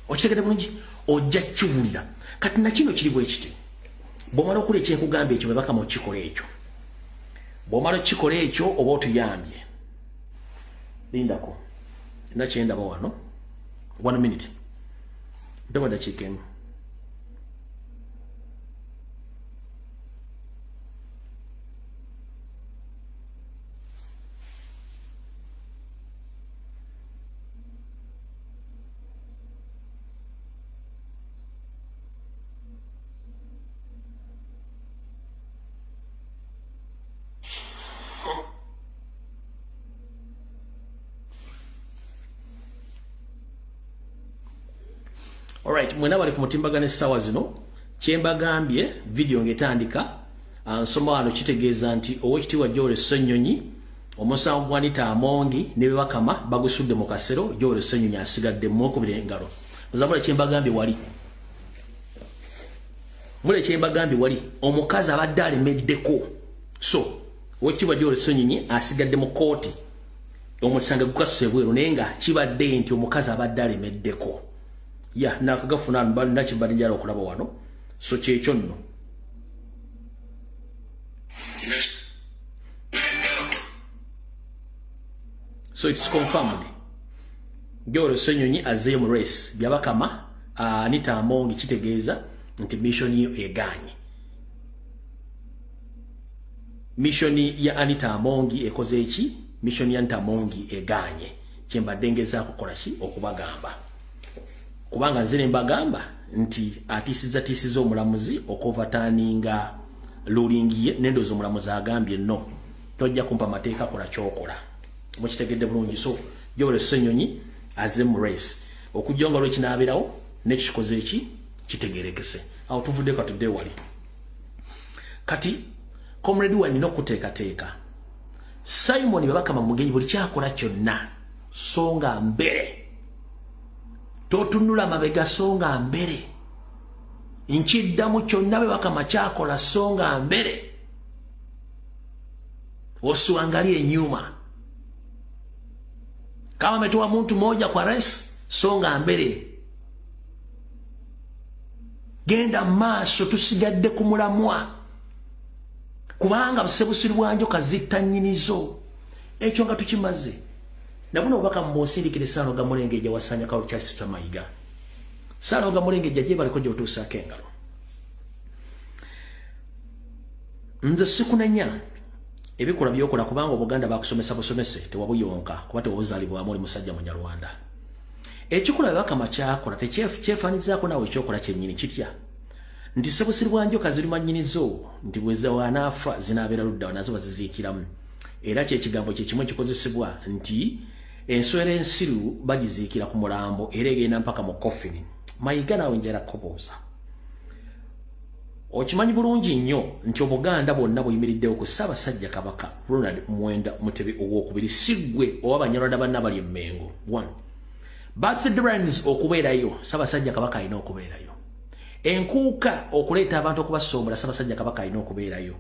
Okitegedde bulungi ojja kiwulira. Kati na kino kiri bwe kiti. Bw'omala okula ekyenkugamba ekyo bwe bakama okikola ekyo. Bw'omala okikola ekyo oba otuyambye. Lindako. Nina kye ndaba wano. 1 minute. Mpewo ddakiika emu. Alright, mwena bali ku mutimbagano essaawa zino kye mbagambye video ng'etandika nsoma wano kitegeeza nti Oweekitiibwa Joel Ssenyonyi omusango gwa Anita Amongi ne Byabakama bagusudde mu kasero. Joel Ssenyonyi asigadde mwekubira engalo. Muzamula kye mbagambye wali. Mule kye mbagambye wali omukazi abadde alemeddeko. So Oweekitiibwa Joel Ssenyonyi asigadde mu kkooti omusango gukasuse bweru naye nga kibadde nti omukazi abadde alemeddeko. Ya nakagafuna nakibadde njala okulaba wano. So kyekyo nno. So it's confirmed. Joel Ssenyonyi azzeeyo mu race. Byabakama Anita Amongi kitegeeza nti mission yo egaanye. Mission ya Anita Amongi ekoze eki? Mission ya Anita Amongi egaanye. Kyembadde ngezaako kukola ki? Okubagamba. Kubanga nze ne mbagamba nti atiisiza omulamuzi okovataninga ruling ye n'endowooza omulamuzi agambye no tojja kumpa mateeka kola ky'okola. Mukitegedde bulungi. So Joel Ssenyonyi azze mu race okujja nga lwekinaabirawo n'ekikoze eki kitegerekese. Awo tuvudde katudde wali. Kati comrade wa nina okuteekateeka Simon Byabakama Mugenyi buli kyakola kyonna songa mbere. Totunula mabega songa mbere. Nkiddamu kyonna Byabakama kyakola songa mbere. Usiangalie nyuma. Kama ametoa mtu mmoja kwa rais, songa mbele. Genda maaso tusigadde kumulamwa. Kubanga busebusiru bwanjo kazitta nnyinizo. Ekyo nga tukimaze. Nabuno obubaka mbonsindikire sano gamulengeja wasanya kawo kya Sita Mayiga. Saalonga Mulengejja gyebaleko gy'otuusaako engalo. Nze sikunenya ebikolwa by'okola kubanga Obuganda bakusomesa busomese, tewabuyonka kuba tewabuzaalibwamu, oli musajja Munyarwanda. Ekikolwa Byabakama kyakola tekyefaanyizaako naawe ekyokola kyennyini kitya? Nti sebusiri bwa njoka ziruma nnyinizo, nti bwe wanaafa zinaabeera ludda nazo baziziikiramu. Era kyekigambo kye kimu ekikozesebwa nti enswera ensiru bagiziikira ku mulambo era egenda mpaka mu coffin. Mayiga naawe njala kubuuza. Okimanyi bulungi nnyo nti Obuganda bwonna buyimiriddewo ku Ssaabasajja Kabaka Ronald Mwenda Mutebi Owokubiri, si ggwe oba Banyarwanda banna bali e Mmengo. One, birthday okubeerayo, Ssaabasajja Kabaka alina okubeerayo. Enkuuka okuleeta abantu okubasombola, Ssaabasajja Kabaka alina okubeerayo.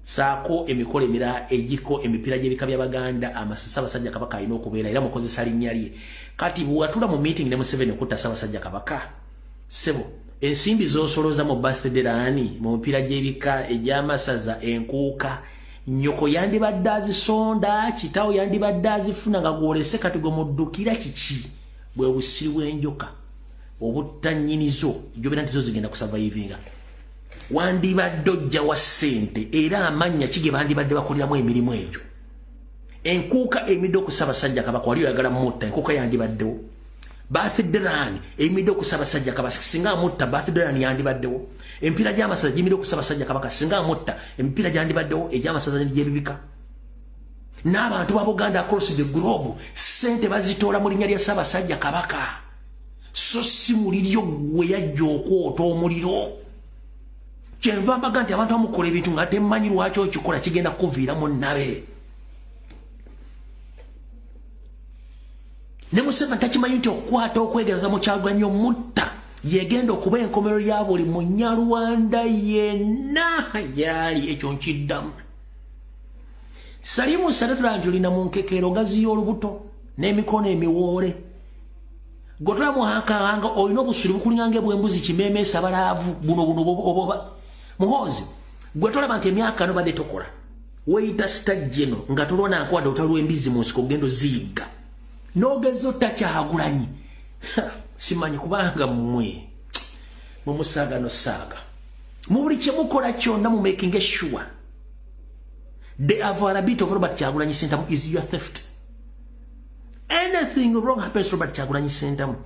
Saako emikolo emirala egiko emipiira gy'ebika by'Abaganda, amasasi, Ssaabasajja Kabaka alina okubeera era mukozesa linnya lye. Kati bw'atula mu meeting ne Museveni okutta Ssaabasajja Kabaka, ssebo, ensimbi z'osoloza mu birthday run, mu mipiira gy'ebika egy'amasaza, enkuuka, nnyoko yandibadde azisonda, kitaawo yandibadde azifuna nga gw'olese, kati gwe muddukira kiki? Bwe busiri bw'enjoka obutta nnyinizo gy'obeera nti zo zigenda kusurvivinga. Wandibadde ojja wa ssente era amannya ki ge bandibadde bakoleramu emirimu egyo? Enkuuka emidde ku Ssaabasajja Kabaka wali oyagala mutta, enkuuka yandibaddewo. Birthday run emidde ku Ssaabasajja Kabaka, singa amutta birthday run yandibaddewo. Emipiira gy'amasaza giyimiridde ku Ssaabasajja Kabaka, singa amutta emipiira gyandibaddewo egy'amasaza gy'ebibika. N'abantu ba Buganda across the globe ssente bazitoola mu linnya lya Ssaabasajja Kabaka, so si muliryo gwe yajja okwota omuliro. Kyenva mbaga nti abantu amukola ebintu nga temmanyi lwaki okikola, kigenda kukuviiramu nnabe. Ne Museveni takimanyi nti okukwata okwegereza mu Kyagulanyi omutta yegenda okuba enkomerero ya buli Munyarwanda yenna yaali. Ekyo nkiddamu. Salimu Saletula nti olina mu nkekero gaziya olubuto n'emikono emiwoole. Gotula muhankahanga olina obusuli bukulinganga bw'embuzi kimeemeesa balaavu buno buno oboba. Muhoozi gwe tolaba nti emyaka no badde tokola. Weeyita sita jeno nga tolwana nkwadde otaliwo embizzi mu nsiko ogenda oziyigga. N'ogeza otakyagulanyi. Simanyi kubanga mmwe mumusaaga nosaaga. Mu buli kye mukola kyonna mu making sure the availability of Robert Kyagulanyi Ssentamu is your theft. Anything wrong happens to Robert Kyagulanyi Ssentamu,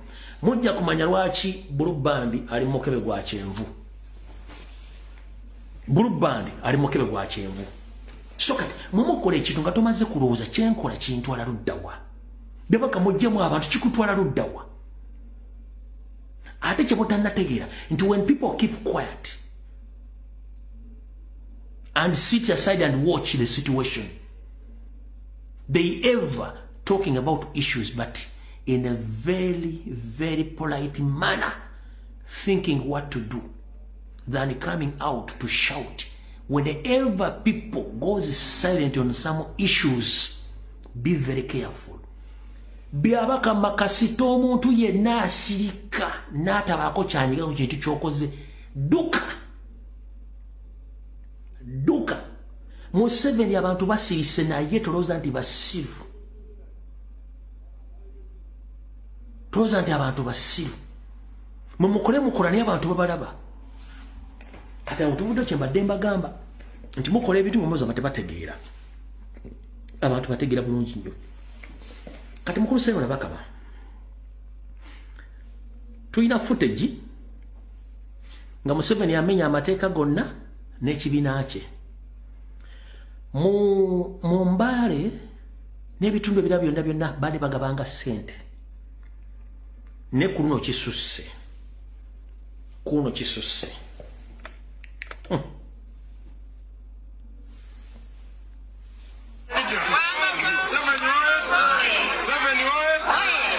mujja kumanya lwaki Blue Band ali mu mukebe gwa kyenvu. Blue Band ali mu mukebe gwa kyenvu. So kati mumukola ekintu nga tomaze kulowooza kyenkola kintwala luddawa. Byabaka muggyemu abantu kikutwala luddawa. Ate kye mutannategeera nti when people keep quiet and sit aside and watch the situation, they ever talking about issues but in a very, very polite manner, thinking what to do, than coming out to shout. Whenever people goes silent on some issues, be very careful. Byabakama kasita omuntu yenna asirika n'atabaako kyanyiga ku kintu ky'okoze, dduka dduka. Museveni abantu basirise naye tolowooza nti basiru, tolowooza nti abantu basiru. Mumukole mukola naye abantu babalaba. Kati awo tuvudde kye mbadde mbagamba nti mukola ebintu mumooza ba tebategeera. Abantu bategeera bulungi nnyo. Kati mukulu Simon Bakama, tulina footage nga Museveni amenya amateeka gonna n'ekibiina kye mu Mbale n'ebitundu ebirala byonna byonna baali bagabanga ssente, ne ku luno kisusse, ku luno kisusse. Seven oye! Seven oye!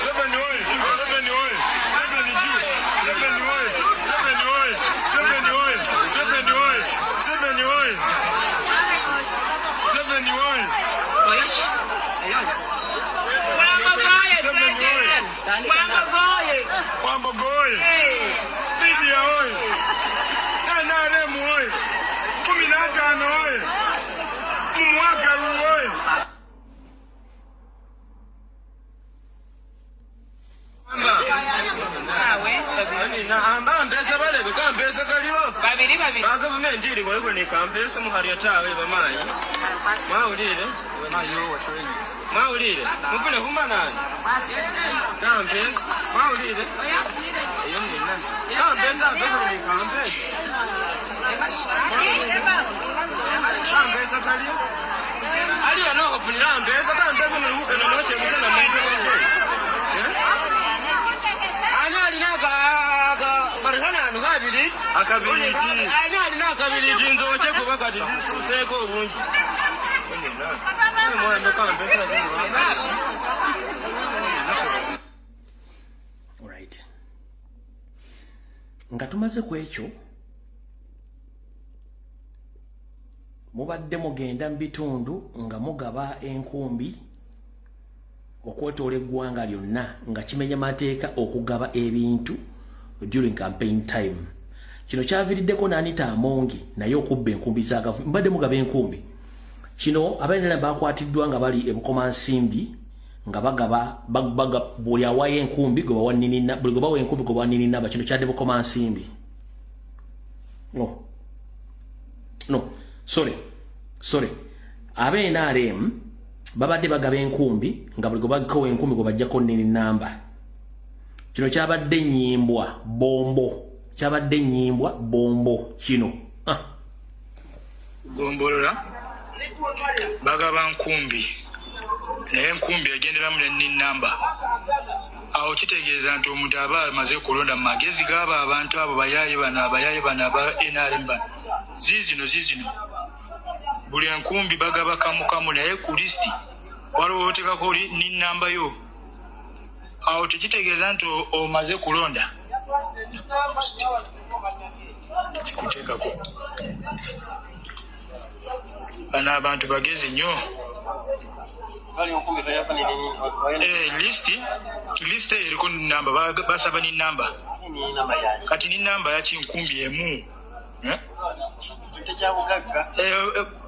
Seven oye! Seven oye! Seven Jew! Seven oye! Seven oye! Seven oye! Seven oye! Seven oye! Seven oye! Wambogoye president. Wambogoye. Wambogoye! Media oye! NRM oye! 15 oye! Mumwakalu oye! Gavumenti iri kulikuneka mpesa muharya tawe bamayi. Mwawulire? Mwawulire? Mufune kumanani? Kampesa? Mwawulire? Eyo mnina. Kampesa abekuneka mpesa. Kampesa kaliyo? Aliyo nokufunira mpesa kampesa muluhuke nonoshe kusana muntu wanje. Alright. Nga tumaze ku ekyo mubadde mugenda mu bitundu nga mugaba enkumbi okwetoola eggwanga lyonna nga kimenya mateeka okugaba ebintu during campaign time. Kino kyaviiriddeko n'Anita Amongi naye okubba enkumbi za gavumenti. Mbadde mugaba enkumbi. Kino abainala bakwatiddwa nga bali e Bukomansimbi nga bagaba buli awayo enkumbi gwe bawa nini, buli gwe bawa enkumbi gwe bawa nini naba. Kino kyadde Bukomansimbi. No, sorry. Abe NRM babadde bagaba enkumbi nga buli gwe baggawo enkumbi gwe bajjako nini namba. Kino kyabadde nnyimbwa bombo. Kyabadde nnyimbwa bombo kino. Gombolola bagaba nkumbi naye enkumbi egenderamu ne namba. Awo kitegeeza nti omuntu aba amaze kulonda mu magezi g'abo abantu abo bayaaye bano abayaaye bano aba NRM bano ziizino buli enkumbi bagaba kamu kamu naye ku lisiti waliwo oteekako ni namba yo. Awo tekitegeeza nti omaze kulonda kuteekako. Bano abantu bagezi nnyo. Lisiti eriko namba, basaba ni namba. Kati ni namba yaki nkumbi emu.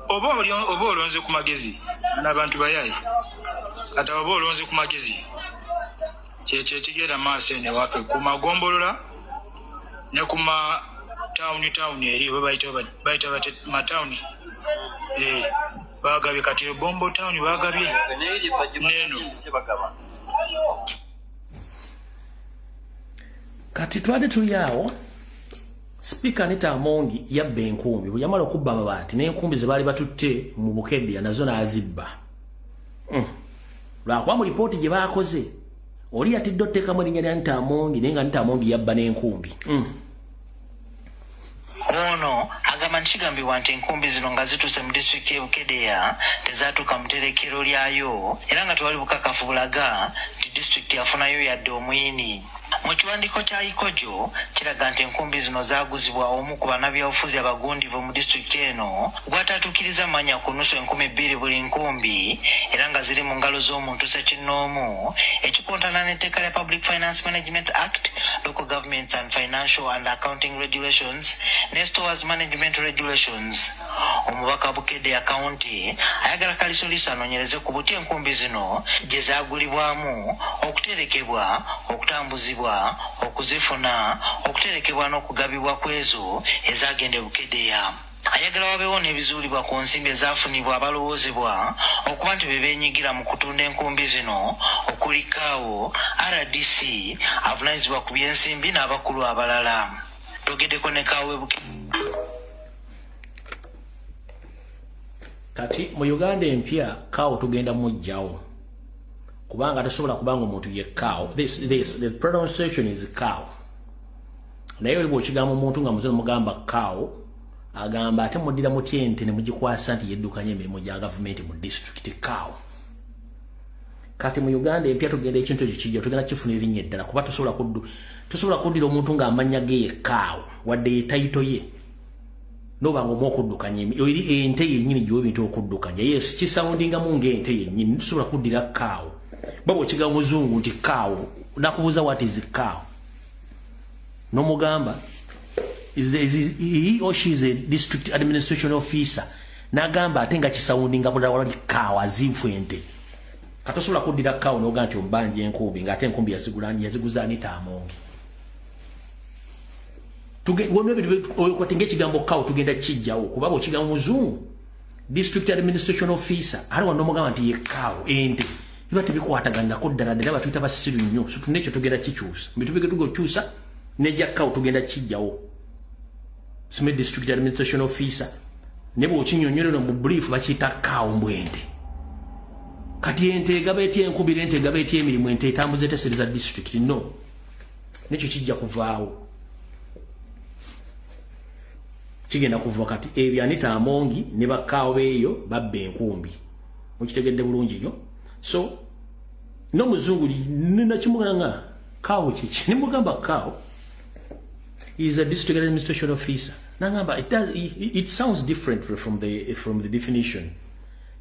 Oba olonze ku magezi. Bano abantu bayaye. Kati oba olonze ku magezi. Kyekyo ekigenda maaso eno ewaffe ku magombolola ne ku ma tawuni eri oba bayita matawuni. Bagabye kati Bombo tawuni bagabye neno. Kati twade tuli awo Speaker Anita Amongi yabba enkumbi. Bwe yamala okubba amabaati n'enkumbi ze baali batutte mu Bukedea nazo n'azibba. Lwakuba mu lipooti gye baakoze oli yatidde oteekamu erinnya lya Anita Amongi naye nga Anita Amongi yabba n'enkumbi. Ono agamba nti kigambibwa nti enkumbi zino nga zituuse mu disitulikiti y'e Bukedea tezaatuuka mu tterekero lyayo era nga tewali bukakafu bulaga nti disitulikiti yafunayo yadde omwini. Mu kiwandiiko kya Ikojo kiraga nti enkumbi zino zaaguzibwa omu ku bannabyabufuzi abagundivu mu disitulikiti eno gw'ataatuukiriza mannya ku nusu 2,000 buli nkumbi era nga ziri mu ngalo z'omuntu ssekinnoomu ekikontana n'etteeka lya Public Finance Management Act, Local Governments and Financial and Accounting Regulations ne Stores Management Regulations. Omubaka Bukedea County ayagala Kalisoliso anoonyereze ku buti enkumbi zino gye zaagulibwamu, okuterekebwa, okutambuzibwa, okuzifuna, okuterekebwa n'okugabibwa kw'ezo ezagenda e Bukedea. Ayagala wabeewo n'ebizuulibwa ku nsimbi ezaafunibwa abalowoozebwa okuba nti be beenyigira mu kutunda enkumbi zino okuli Kaawo, RDC avunaanyizibwa ku by'ensimbi n'abakulu abalala. Togeddeko ne Kaawo Bukedea. Kati mu Uganda empya Kaawo tugenda mujjawo kubanga tasobola kubanga omuntu ye Kaawo. The pronunciation is Kaawo. Naye oli bw'okigamba omuntu nga muzino mugamba Kaawo agamba ate muddira mutya ente ne mugikwasa nti yeddukanya emirimu gya gavumenti mu disitulikiti Kaawo. Kati mu Uganda empya tugenda ekintu ekyo kijja tugenda kifuna erinnya eddala kuba tosobola kuddira omuntu ng'amannya ge ye Kaawo wadde ye tayito ye. Nobanga omu okuddukanya eri ente yennyini gy'owa ebintu okuddukanya. Yes, kisoundingamu ng'ente yennyini tosobola kuddira Kaawo. Baba okigamba muzungu nti Kaawo, nakubuuza what is cow? N'omugamba is he or she is a district administration officer. N'agamba ate nga kisoundinga bulala wali cow azifu ente. Katosobola kuddira Kaawo n'ogamba nti ombanja enkumbi ng'ate enkumbi yaziguza Anita Amongi. Okwate ng'ekigambo kawo tugenda kijjawo kuba bw'okigamba muzungu district administration officer ali wano omugamba nti ye kawo ente biba tebikwataganako ddala ddala batuyita basiru nnyo. So tunekyo tugenda kikyusa bitubige tugokyusa nejja kawo tugenda kijjawo sime district administration officer ne bw'okinyonyola no mu brief bakiyita kawo mbwente. Kati ente egaba etya enkubira, ente egaba etya emirimu, ente etambuza etesereza district no nekyo kijja kuvaawo, kigenda kuva. Kati ebyo Anita Amongi ne bakaawo beeyo babba enkumbi, mukitegedde bulungi nnyo. So n'omuzungu nakimugamba kaawo kiki, ne mugamba kaawo is a district administration officer. Nangamba it sounds different from the definition.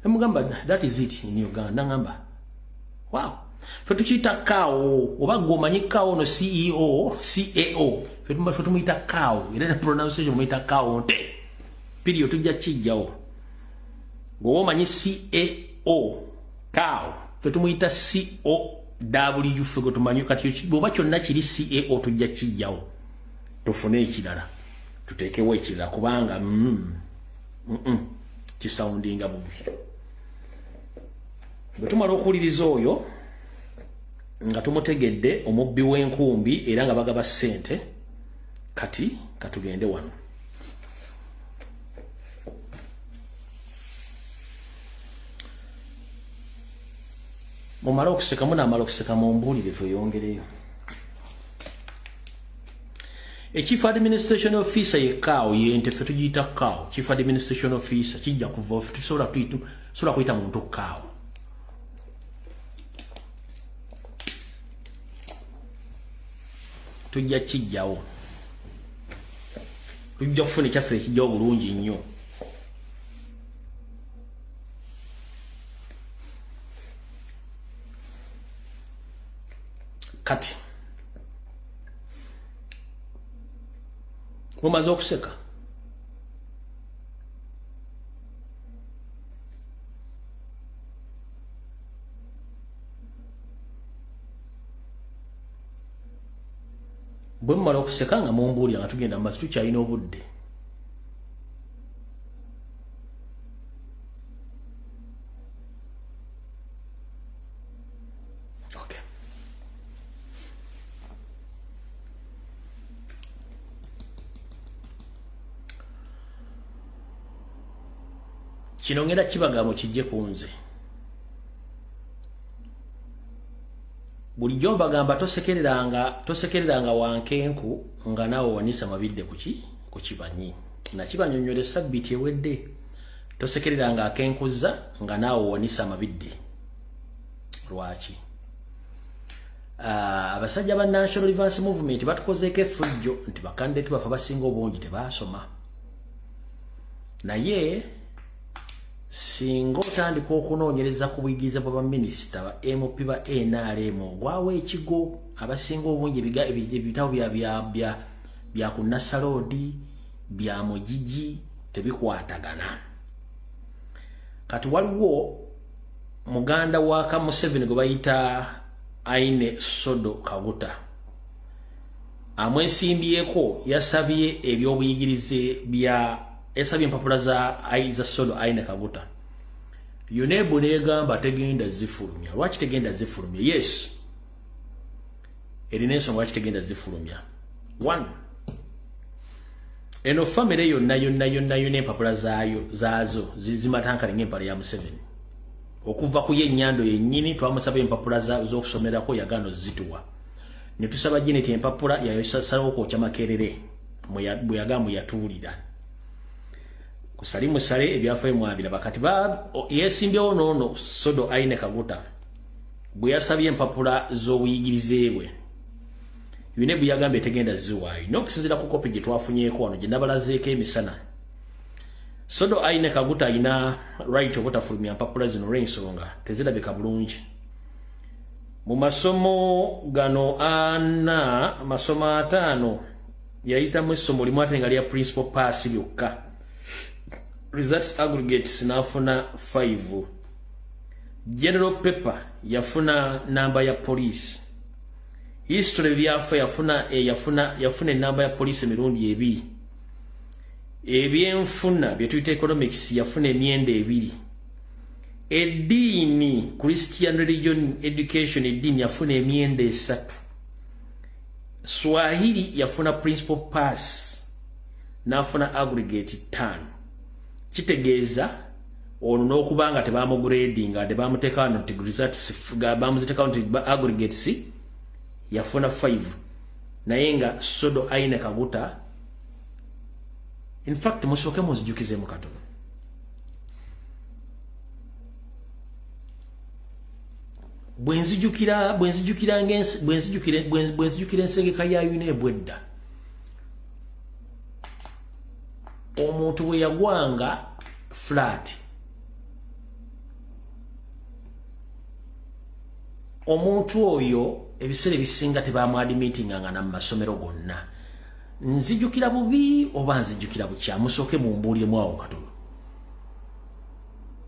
Namugamba that is it in Uganda. Nangamba wow, fe tukiyita kaawo oba gwe omanyi kaawo no CEO CAO fe tumuyita kaawo era ne pronunciation muyita kaawo nte period tujja kijjawo. Gwe omanyi CAO kaawo fe tumuyita COW fe gwe tumanyi. Kati bw'oba kyonna kiri CAO tujja kijjawo tufune ekirala tuteekewo ekirala kubanga kisoundinga bubi. Bwe tumala okuwuliriza oyo nga tumutegedde omubbi w'enkumbi era nga bagaba ssente, kati katugende wano. Mumale okuseka, munaamala okuseka mumbuulire tweyongereyo. Chief Administration Officer ye kaawo ye nte ffe tugiyita kaawo. Chief Administration Officer kijja kuva tusobola kuyita muntu kaawo. Tujja kijjawo, tujja kufuna ekyaffe ekijjawo bulungi nnyo. Kati mumaze okuseka, bwe mumala okuseka nga mumbuulira nga tugenda mu maaso, tukyalina obudde. Okay. Kino ngenda kibagamba kijje ku nze. Bulijjo mbagamba tosekereranga wankenku nga naawe owanisa mabidde ku kibanyi. Nakibanyonnyola essabbiiti ewedde. Tosekereranga akenkuzza nga naawe owanisa amabidde. Lwaki? Abasajja ba National Reverse Movement batukozeeko effujjo nti bakandidate baffe abasinga obungi tebaasoma. Naye singa otandika okunoonyereza ku buyigiriza bwa baminisita ba MP ba NRM ogwawo ekigo abasinga obungi ebitabo bya ku Nasaloodi bya Mugigi tebikwatagana. Kati waliwo muganda wa Museveni gwe bayita Aine Sodo Kaguta amwesimbyeko, yasabye ebyobuyigirize bya yasabye empapula za Sodo Aine Kaguta. UNEB n'egamba tegenda zifulumya. Lwaki tegenda zifulumya? Yes, erina ensonga lwaki tegenda zifulumya. One, eno famire yonna yonna yonna yonna empapula zaayo zaazo zimatankale ng'empala ya Museveni. Okuva ku ye Nnyando yennyini twamusaba empapula z'okusomerako yagaana ozituwa. Ne tusaba Janet empapula yasalawo okwokya Makerere bwe yagamba yatuulira. Kusalimu sale ebyafaayo mwabiraba. Kati yeesimbyewo n'ono Sodo Aine Kaguta bwe yasabye empapula z'obuyigirize bwe. UNEB yagambye tegenda ziwaayo. N'okusinziira ku kopi gye twafunyeeko wano gye nabalazeeko emisana, Sodo Aine Kaguta alina right obutafulumya mpapula zino olw'ensonga tezirabika bulungi. Mu masomo gano ana, masomo 5 yayitamu essomo limu ate nga lya principal pass lyokka. Results aggregates n'afuna 5. General paper yafuna namba ya police. History byafa yafuna enamba ya police emirundi ebiri. Ebyenfuna bye tuyita economics yafuna emyenda ebiri. Eddiini Christian religion education eddiini yafuna emyenda esatu. Swahili yafuna principal pass n'afuna aggregate 5. Kitegeeza ono n'okubanga tebamugradinga tebamuteeka nti results bamuteeka nti aggregates yafuna 5 naye nga Sodo Aine Kaguta. In fact musooke munzijukizeemu katono. Bwe nzijukira ensengeka ya UNEB edda, omuntu bwe yagwanga flat, omuntu oyo ebiseera ebisinga tebamwadimitinganga na mu masomero gonna. Nzijukira bubi oba nzijukira bukya? Musooke mumbuuliremu awo katono.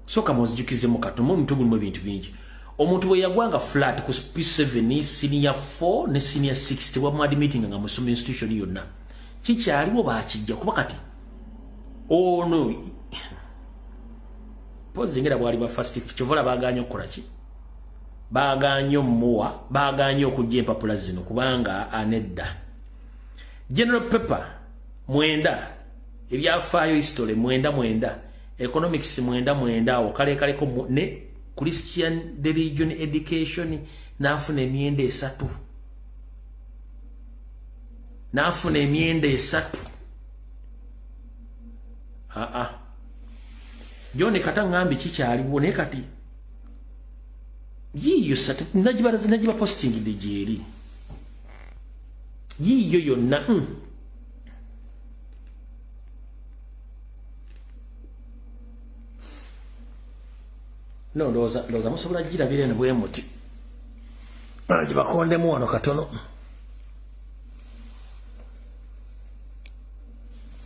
Sooka munzijukizemu katono, omuntu gulimu ebintu bingi. Omuntu bwe yagwanga flat ku P7, senior 4 ne senior 6 tebamwadimitinganga mu ssomero institution yonna. Kikyaliwo bakijja kuba kati ono pozi ngera bwali ba first kyovola baagaanye okukola ki? Baagaanye omuwa, baagaanye okujja empapula zino kubanga anedda. General paper 9, ebyafaayo history 99, economics 99 awo kale kaleko ne Christian religion education n'afuna emyenda esatu. N'afuna emyenda esatu. John kata ngambi kikyaliwo naye kati yiiyo nagiba postingidde gyeri yiiyo yonna. No, ndowooza musobola girabira eno bwe muti. Gibakondemu wano katono.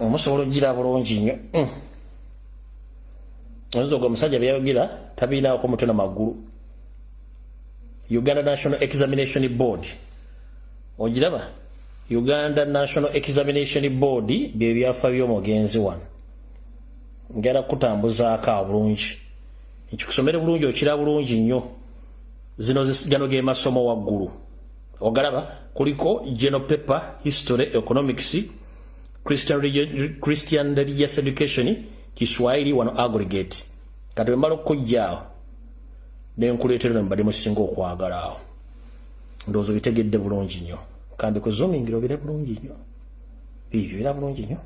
Omusobola ogira bulungi nnyo. Oyinza ogwo omusajja byayogera tabiinaako mutwe na magulu. Uganda National Examination Board. Ogiraba? Uganda National Examination Board bye byafa by'omugenzi wano. Ngera kutambuzaako awo bulungi. Nkikusomere bulungi okira bulungi nnyo. Zino gano ge masomo waggulu. Ogalaba kuliko general paper, history, economics, Christian religious education, Kiswahili wano aggregate. Kati bwe mmala okujja awo ne nkuleetera ne mbadde musinga okwagala awo. Ndowooza obitegedde bulungi nnyo. Kambi kuzuumingira obire bulungi nnyo. Biibyo bira bulungi nnyo.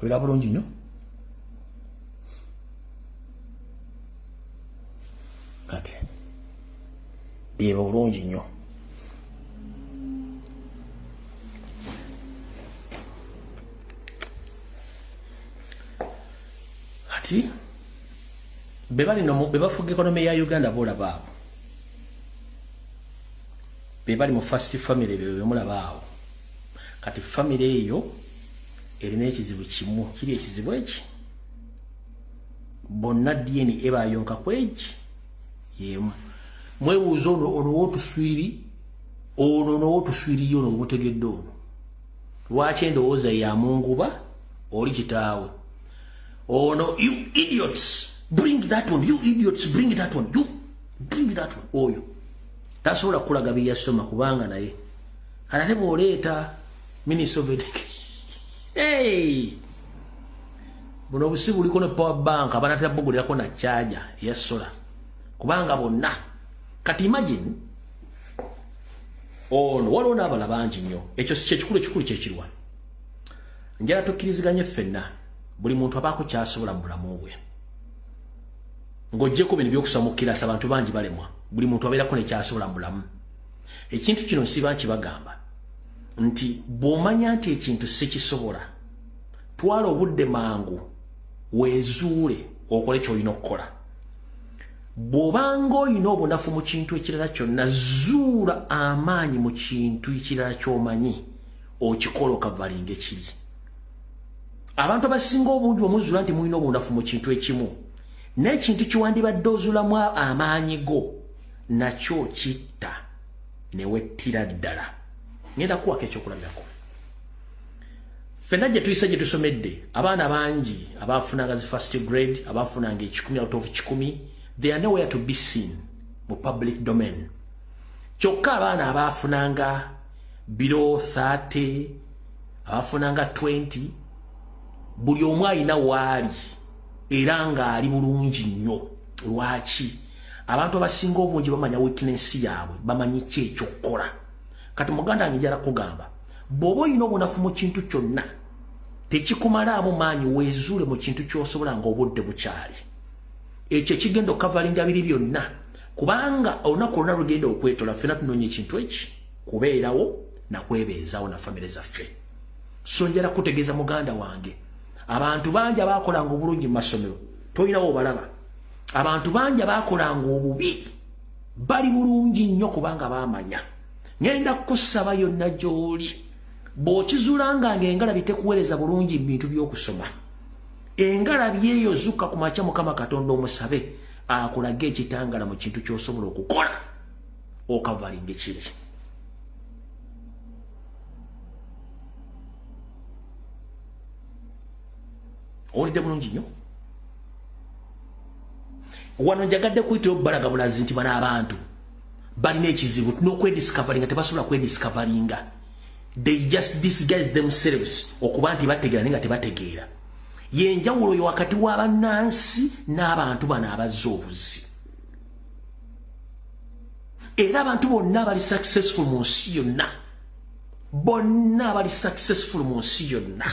Obira bulungi nnyo. Kati byebyo bulungi nnyo. Kati be bafuga economy ya Uganda boolaba abo. Be bali mu first family be bemulaba awo. Kati family eyo erina ekizibu kimu, kiri ekizibu eki bonna DNA ebayonka kwegi yemu. Mwebuuza ono w'otuswiri, ono n'otuswiri ono omutegedde ono. Lwaki endowooza ya Munguba oli kitaawe? Ono, you idiots, bring that one, you idiots, bring that one, you bring that one. Oyo tasobola kulaga bye yasoma kubanga naye kati ate bw'oleeta Minister of Education. Hey! Buno obusibu buliko ne power bank abanatera bugulirako na charger eya solar kubanga bonna. Kati imagine ono waliwo n'abalala bangi nnyo. Ekyo si kyekikulu, ekikulu kyekirwa. Njala tukkiriziganye ffenna buli muntu abaako ky'asobola mu bulamu bwe. Ng'oggyeko bino ebyokusoma mu kirasi abantu bangi balemwa. Buli muntu abeerako ne ky'asobola mu bulamu. Ekintu kino nsiba nkibagamba nti bw'omanya nti ekintu sikisobola, twala obudde mangu weezuule okole ky'olina okukola. Bw'obanga olina obunafu mu kintu ekirala kyonna, zuula amaanyi mu kintu ekirala ky'omanyi okikola okavalinga ekiri. Abantu abasinga obungi bwemuzuula nti mulina obunafu mu kintu ekimu, n'ekintu kiwandibadde ozuulamu amaanyi go nakyo kitta ne wettira ddala. Ngenda kuwako ekyokulabirako. Ffenna gye tuyise gye tusomedde, abaana bangi abaafunanga zi first grade, abaafunanga 100 out of 100, they are nowhere to be seen mu public domain. Kyokka abaana abaafunanga below 30, abaafunanga 20, buli omu alina waali era ng'ali bulungi nnyo. Lwaki? Abantu abasinga obungi bamanya weakness yaabwe, bamanyi ki ekyokukola. Kati muganda wange njala kugamba, bw'oba olina obunafu mu kintu kyonna, tekikumalaamu maanyi, weezuule mu kintu ky'osobola ng'obudde bukyali. Ekyo ekigenda okukavalinga biri byonna, kubanga olunaku lwonna lugenda okwetola, ffenna tunoonya ekintu eki kubeerawo na kwebeezaawo na famire zaffe. So njala kutegeeza muganda wange, abantu bangi abaakolanga obulungi mu masomero tolinawo obalaba. Abantu bangi abaakolanga obubi bali bulungi nnyo kubanga baamanya. Ngenda kukusaba yonna gy'oli, bw'okizuulanga ng'engalabi tekuweereza bulungi mu bintu by'okusoma, engalabi eyo zuuka ku makya Mukama Katonda omusabe akulage ekitangala mu kintu ky'osobola okukola okavalinga ekibi. Owulidde bulungi nnyo? Wano njagadde kuyitira obbalaga bulazi nti bano abantu balina ekizibu n'okwediscoveringa, tebasobola kwediscoveringa. They just disguise themselves okuba nti bategeera naye nga tebategeera. Yenjawulo yo wakati w'abannansi n'abantu bano abazze obuzi. Era abantu bonna abali successful mu nsi yonna, bonna abali successful mu nsi yonna,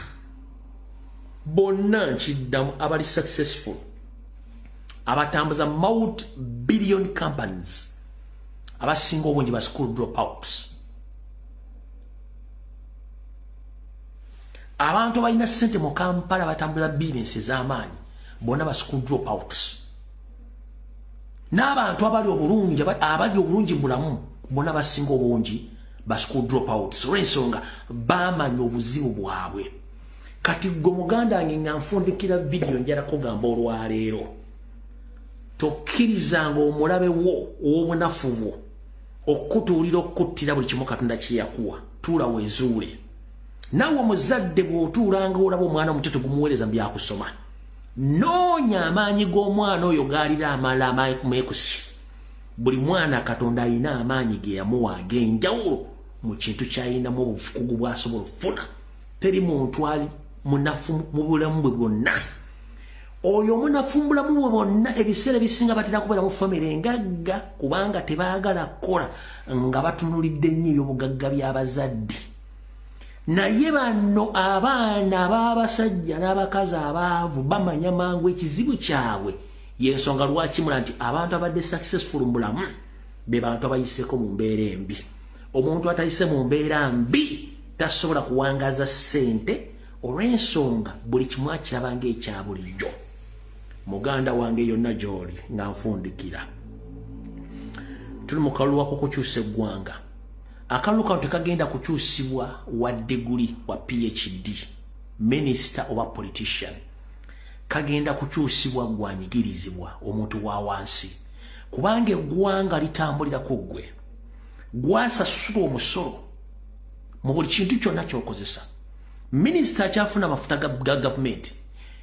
bonna nkiddamu, abali successful abatambuza multi billion companies, abasinga obungi ba school dropouts. Abantu abalina ssente mu Kampala batambuza bizinensi ez'amaanyi bonna ba school dropouts. N'abantu abali obulungi, abali obulungi mu bulamu, bonna basinga obungi ba school dropouts, olw'ensonga baamanya obuzibu bwabwe. Kati gwe muganda wange nga nfundikira vidiyo, njala kugamba olwaleero, tokkirizanga omulabe wo ow'obunafu bwo okutuulira okukuttira buli kimu Katonda kye yakuwa. Tuula weezuule. Naawe omuzadde bw'otuulanga olaba omwana omuto tegumuweereza mu byakusoma, noonya amaanyi g'omwana oyo gaalira amala ameekusifu. Buli mwana Katonda alina amaanyi ge yamuwa ag'enjawulo mu kintu ky'alinamu obufukugu bw'asobola okufuna. Teri muntu ali munafu mu bulamu bwe bwonna. Oyo omunafu mu bulamu bwe bwonna ebiseera ebisinga batera kubeera mu famire engagga, kubanga tebaagala kukola nga batunulidde nnyo ebyobugagga by'abazadde. Naye bano abaana b'abasajja n'abakazi abaavu bamanya mangu ekizibu kyabwe. Y'ensonga lwaki mula nti abantu abadde successful mu bulamu be bantu abayiseeko mu mbeera embi. Omuntu atayise mu mbeera mbi tasobola kuwangaza ssente, olw'ensonga buli kimu akiraba ng'ekya bulijjo. Muganda wange yonna gy'oli nga nfundikira, tuli mu kalulu ak'okukyusa eggwanga. Akalulu kano tekagenda kukyusibwa wa diguli wa PhD, minisita oba politician. Kagenda kukyusibwa gwanyigirizibwa omuntu wa wansi, kubanga eggwanga litambulira ku ggwe. Gwasasula omusolo mu buli kintu kyonna ky'okozesa. Minisita akyafuna amafuta ga gavumenti,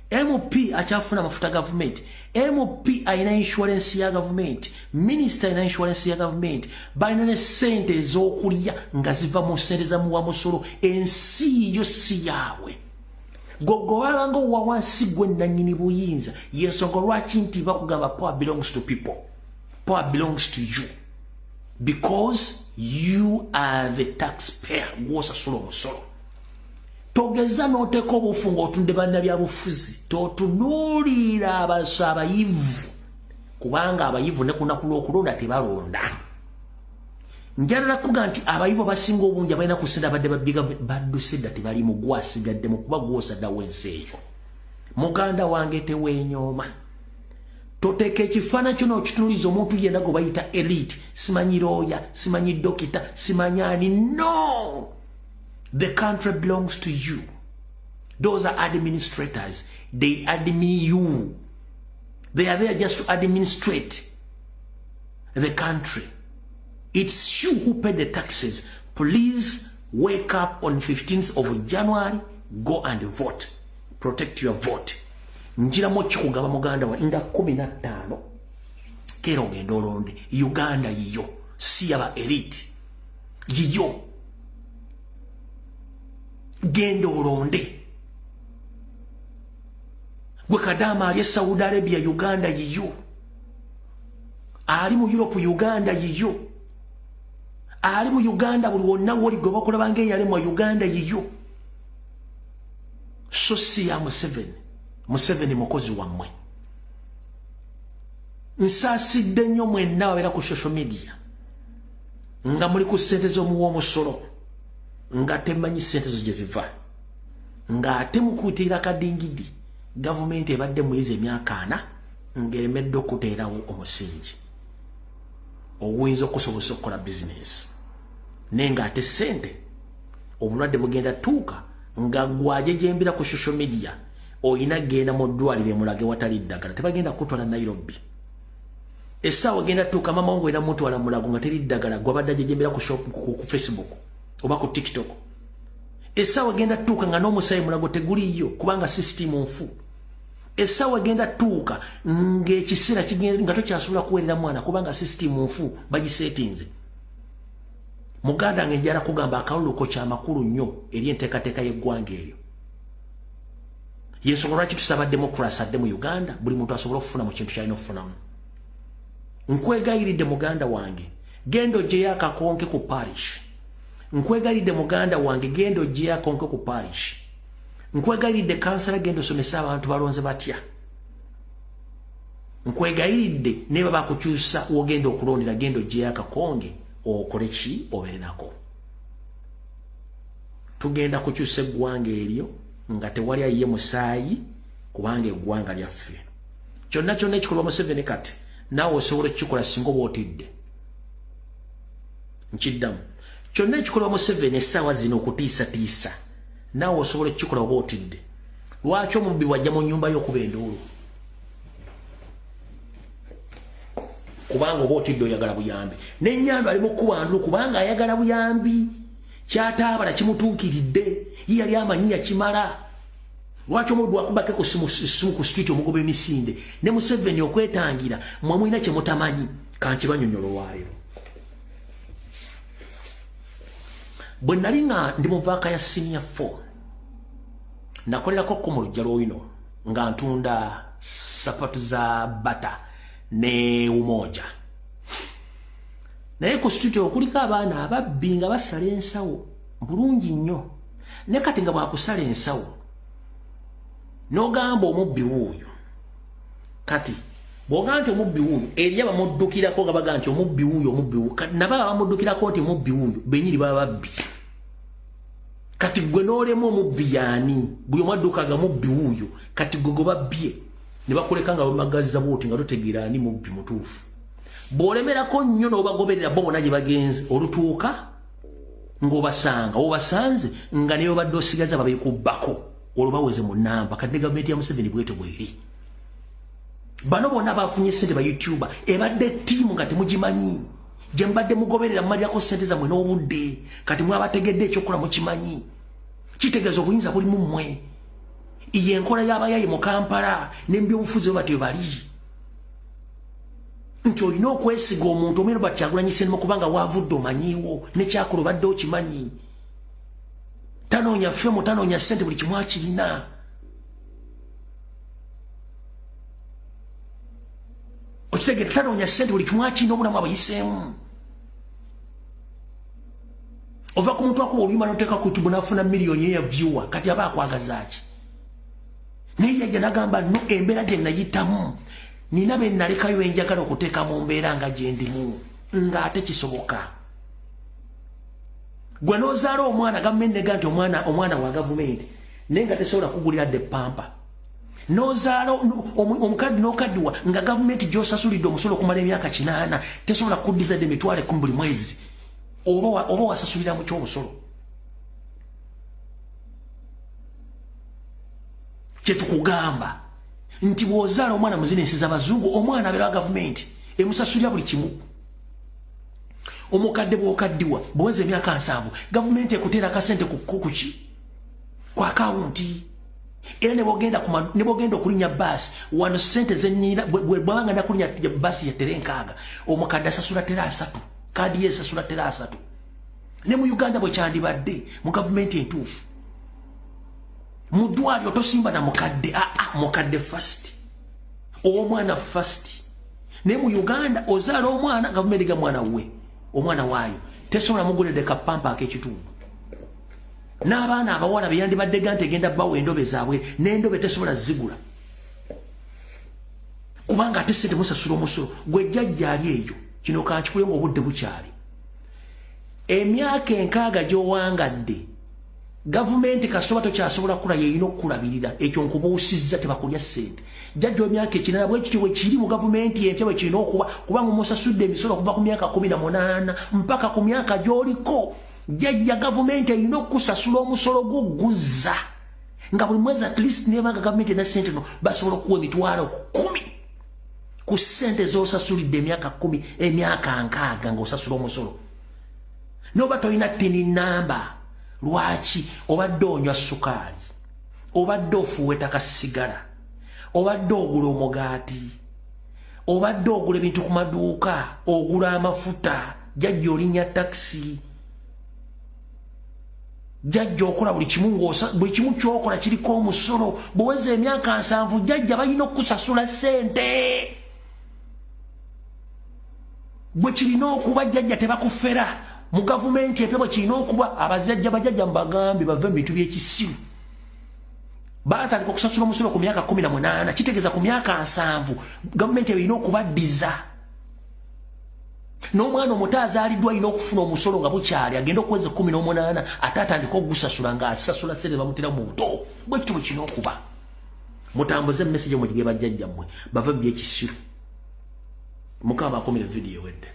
MP akyafuna amafuta gavumenti, MP alina insurance ya gavumenti, minisita alina insurance ya gavumenti, balina ne ssente ez'okulya nga ziva mu ssente za muwa musolo. Ensi yo si yaabwe. Gwe balanga owa wansi gwe nannyini buyinza. Yensonga lwaki nti bakugamba power belongs to people, power belongs to you, because you are the taxpayer, gw'osasula omusolo. Togeza n'oteeka obufu ng'otundde bannabyabufuzi. Totunuulira abayivu, kubanga abayivu ne kunaku lw'okulonda tebalonda. Njagala kuga nti abayivu abasinga obungi abalina ku ssente abadde babbiga badduse dda, tebali mu gwasigadde mu kuba gw'osaddawo ensi eyo. Muganda wange, teweenyooma. Toteeka ekifaananyi kyo n'okitunuliza omuntu yenna gwe bayita elite, simanyi looya, simanyi dokita, simanyi ani. No, the country belongs to you. Those are administrators. They admin you. They are there just to administrate the country. It's you who pay the taxes. Please wake up on 15th of January. Go and vote. Protect your vote. Njiramu kikugaba muganda wa nda 15. Kera ogenda olonde. Uganda yiyo. Si yaba elite. Yiyo. Genda olonde. Gwe Kadama ali Saudi Arabia, Uganda yiyo. Ali mu Europe, Uganda yiyo. Ali mu Uganda buli wonna woli gwe bakola bange yali mu Uganda yiyo. So si ya Museveni. Museveni mukozi wammwe. Nsaasidde nnyo mwenna babeera ku social media nga muli ku ssente z'omuwa omusolo nga temanyi ssente zo gye ziva, ng'ate mukuutira kadingidi. Gavumenti ebadde muyize emyaka 4 ng'eremedde okuteerawo omusingi oguyinza okusobozesa okukola bizinensi, naye ng'ate ssente obulwadde bugenda tuuka nga gwajejembera ku social media oyina genda mu ddwaliro emulage watali ddagala, tebagenda kutwala Nairobi. Essaawa genda tuuka mama wange olina mutwala Mulago nga teri ddagala, gwabadde ajejembera ku shop, ku Facebook oba ku TikTok. Essaawa genda tuuka nga n'omusaayi Mulago teguliyo kubanga system nfu. Essaawa genda tuuka ng'ekiseera kigenda nga tokyasobola kuweerera mwana kubanga system nfu bagiseetinze. Muganda wange njala kugamba akalulu ko kya makulu nnyo eri enteekateeka y'eggwanga eryo. Yensonga lwaki tusaba democracy adde mu Uganda, buli muntu asobole okufuna mu kintu ky'alina okufunamu. Nkwegayiridde muganda wange, genda oggyeyo akakonke ku parish. Nkwegayiridde muganda wange, genda oggyeyo akakonke ku parish. Nkwegayiridde kansala, genda osomese abantu balonze batya. Nkwegayiridde ne baba kukyusa wogenda okulondera, genda oggyeyo akakonge okole ki obeere nako. Tugenda kukyusa eggwanga eryo nga tewali ayiye musaayi kubanga eggwanga lyaffe. Kyonna kyonna ekikolwa Museveni kati naawe osobola okukikola singa oba otidde. Nkiddamu. Kyonna ekikolwa Museveni essaawa zino okutiisatiisa naawe osobola okukikola oba otidde. Lwaki omubbi wajja mu nnyumba y'okuba enduulu? Kubanga oba otidde oyagala buyambi. N'ennyando ali mu kkuba ndulu kubanga ayagala buyambi. Kyataabala kimutuukiridde. Ye yali amanyi yakimala. Lwaki omubbi wakubako ku simu ku street omugoba emisinde? Ne Museveni okwetangira mmwe mulina kye mutamanyi. Kankibanyonnyola olwaleero. Bwe nali nga ndi mu vaaka ya senior 4, nakolerako ko mu luggya lw'owino nga ntunda sapatu za bata ne umoja. Naye ku street okuliko abaana ababbi nga basala ensawo bulungi nnyo. Ne kati nga bwakusala ensawo n'ogamba omubbi wuuyo. Kati bw'ogamba nti omubbi wuuyo, eri abamuddukirako nga bagamba nti omubbi wuuyo, omubbi wuuyo. Kati nabo abamuddukirako nti mubbi wuuyo bennyini baba babbi. Kati gwe n'olema omubbi y'ani? Buli omu adduka nga mubbi wuuyo. Kati gwe gwe babbye ne bakuleka nga bamagazza bw'oti nga totegeera ani mubbi mutuufu. Bw'olemerako nnyo n'obagoberera bo bonna gye bagenze, olutuuka ng'obasanga, obasanze nga ne babadde osigaza babeekubbako. Olwo baweze mu nnamba. Kati ne gavumenti ya Museveni bwetyo bw'eri. Bano bonna bafunye ssente ba YouTuber, ebadde ttiimu nga temugimanyi. Gye mbadde mugoberera mumalirako ssente zammwe n'obudde. Kati mwabategedde ekyokukola mukimanyi. Kitegeeza obuyinza buli mu mmwe. Ye enkola y'abayayi mu Kampala n'ebyobufuzi bwe batyo bali. Nti olina okwesiga omuntu omwe Robert Kyagulanyi Ssentamu kubanga waavudde omanyiiwo ne kyakola obadde okimanyi. Tanoonya femu, tanoonya ssente, buli kimu akirina. Okitegeera, tanoonya ssente, buli kimu akirina, obulamu abuyiseemu. Ova ku muntu akuba oluyimba n'oteeka ku YouTube n'afuna miliyoni ya viewer, kati aba akwagaza ki? Naye yajja n'agamba no embeera gye nayitamu nina be nalekayo enjagala okuteeka mu mbeera nga gye ndimu, ng'ate kisoboka. Gwe n'ozaala omwana gavumenti nega nti omwana wa gavumenti naye nga tesobola kugulira dde pampa. N'ozaala omukadde n'okaddiwa nga gavumenti gy'osasulidde omusolo okumala emyaka 8 tesobola kuddiza dde 10,000 buli mwezi. Oba wasasulira mu ky'omusolo. Kyetukugamba nti bw'ozaala omwana muzina ensi z'abazungu, omwana abeera wa gavumenti, emusasulira buli kimu. Omukadde bw'okaddiwa, bw'oweza emyaka 70, gavumenti ekuteera akasente kuki ku akawunti. Era ne bwogenda okulinnya baasi wano, sente zenyina bwebanga nakulinnya baasi ya tere 60, omukadde asasula tere 30, kaadi ye esasula tere 30. Ne mu Uganda bwe kyandibadde mu gavumenti entuufu. Mu ddwaliro tosimba na mukadde, aa, mukadde first, omwana first. Naye mu Uganda ozaala omwana, gavumenti ga mwana we, omwana waayo tesobola mugulidde kapampa ak'ekitundu. N'abaana abawala beyandibadde ga nti egenda bawa endobe zaabwe, n'endobe tesobola zigula, kubanga ate sente musasula omusolo. Gwe jjajja ali eyo, kino kankikule nga obudde bukyali. Emyaka 60 gy'owangadde, gavumenti kasitoba tokyasobola kula, yeyina okukulabirira. Ekyo nkubuusizza, tebakulya ssente. Jjajja emyaka 80, bwekityo bwe kiri mu gavumenti empya, bwe kirina okuba, kubanga omusasudde emisolo okuva ku myaka 18 mpaka ku myaka gy'oliko. Jjajja, gavumenti erina okukusasula omusolo guguzza nga buli mwezi at least. Nebanga gavumenti ena ssente no basobola okuwa 100,000 ku ssente z'osasulidde emyaka 10, emyaka 60 ng'osasula omusolo. Noba tolina TIN number, lwaki obadde onywa sukaali, obadde ofuuweta kasigala, obadde ogula omugaati, obadde ogula ebintu ku maduuka, ogula amafuta, jjajja olinnya takisi, jjajja okola buli kimu, buli kimu kyokola kiriko omusolo. Bweweza emyaka 70, jjajja, balina okukusasula ssente. Bwe kirina okuba, jjajja, tebakufera. Mu gavumenti empya bwe kirina okuba. Abazajja, bajjajja, mubagambe bave mu bintu by'ekisiru. Batandika okusasula omusolo ku myaka 18, kitegeeza ku myaka 70 gavumenti erina okubaddiza. N'omwana omuto azaaliddwa alina okufuna omusolo nga bukyali, agenda okuweza 18 ate atandika okugusasula ng'asasula ssente bamutera mu buto. Bwe kityo bwe kirina okuba. Mutambuze message mugige bajjajjammwe bave mu byekisiru. Mukama akomere. Vidiyo ewedde.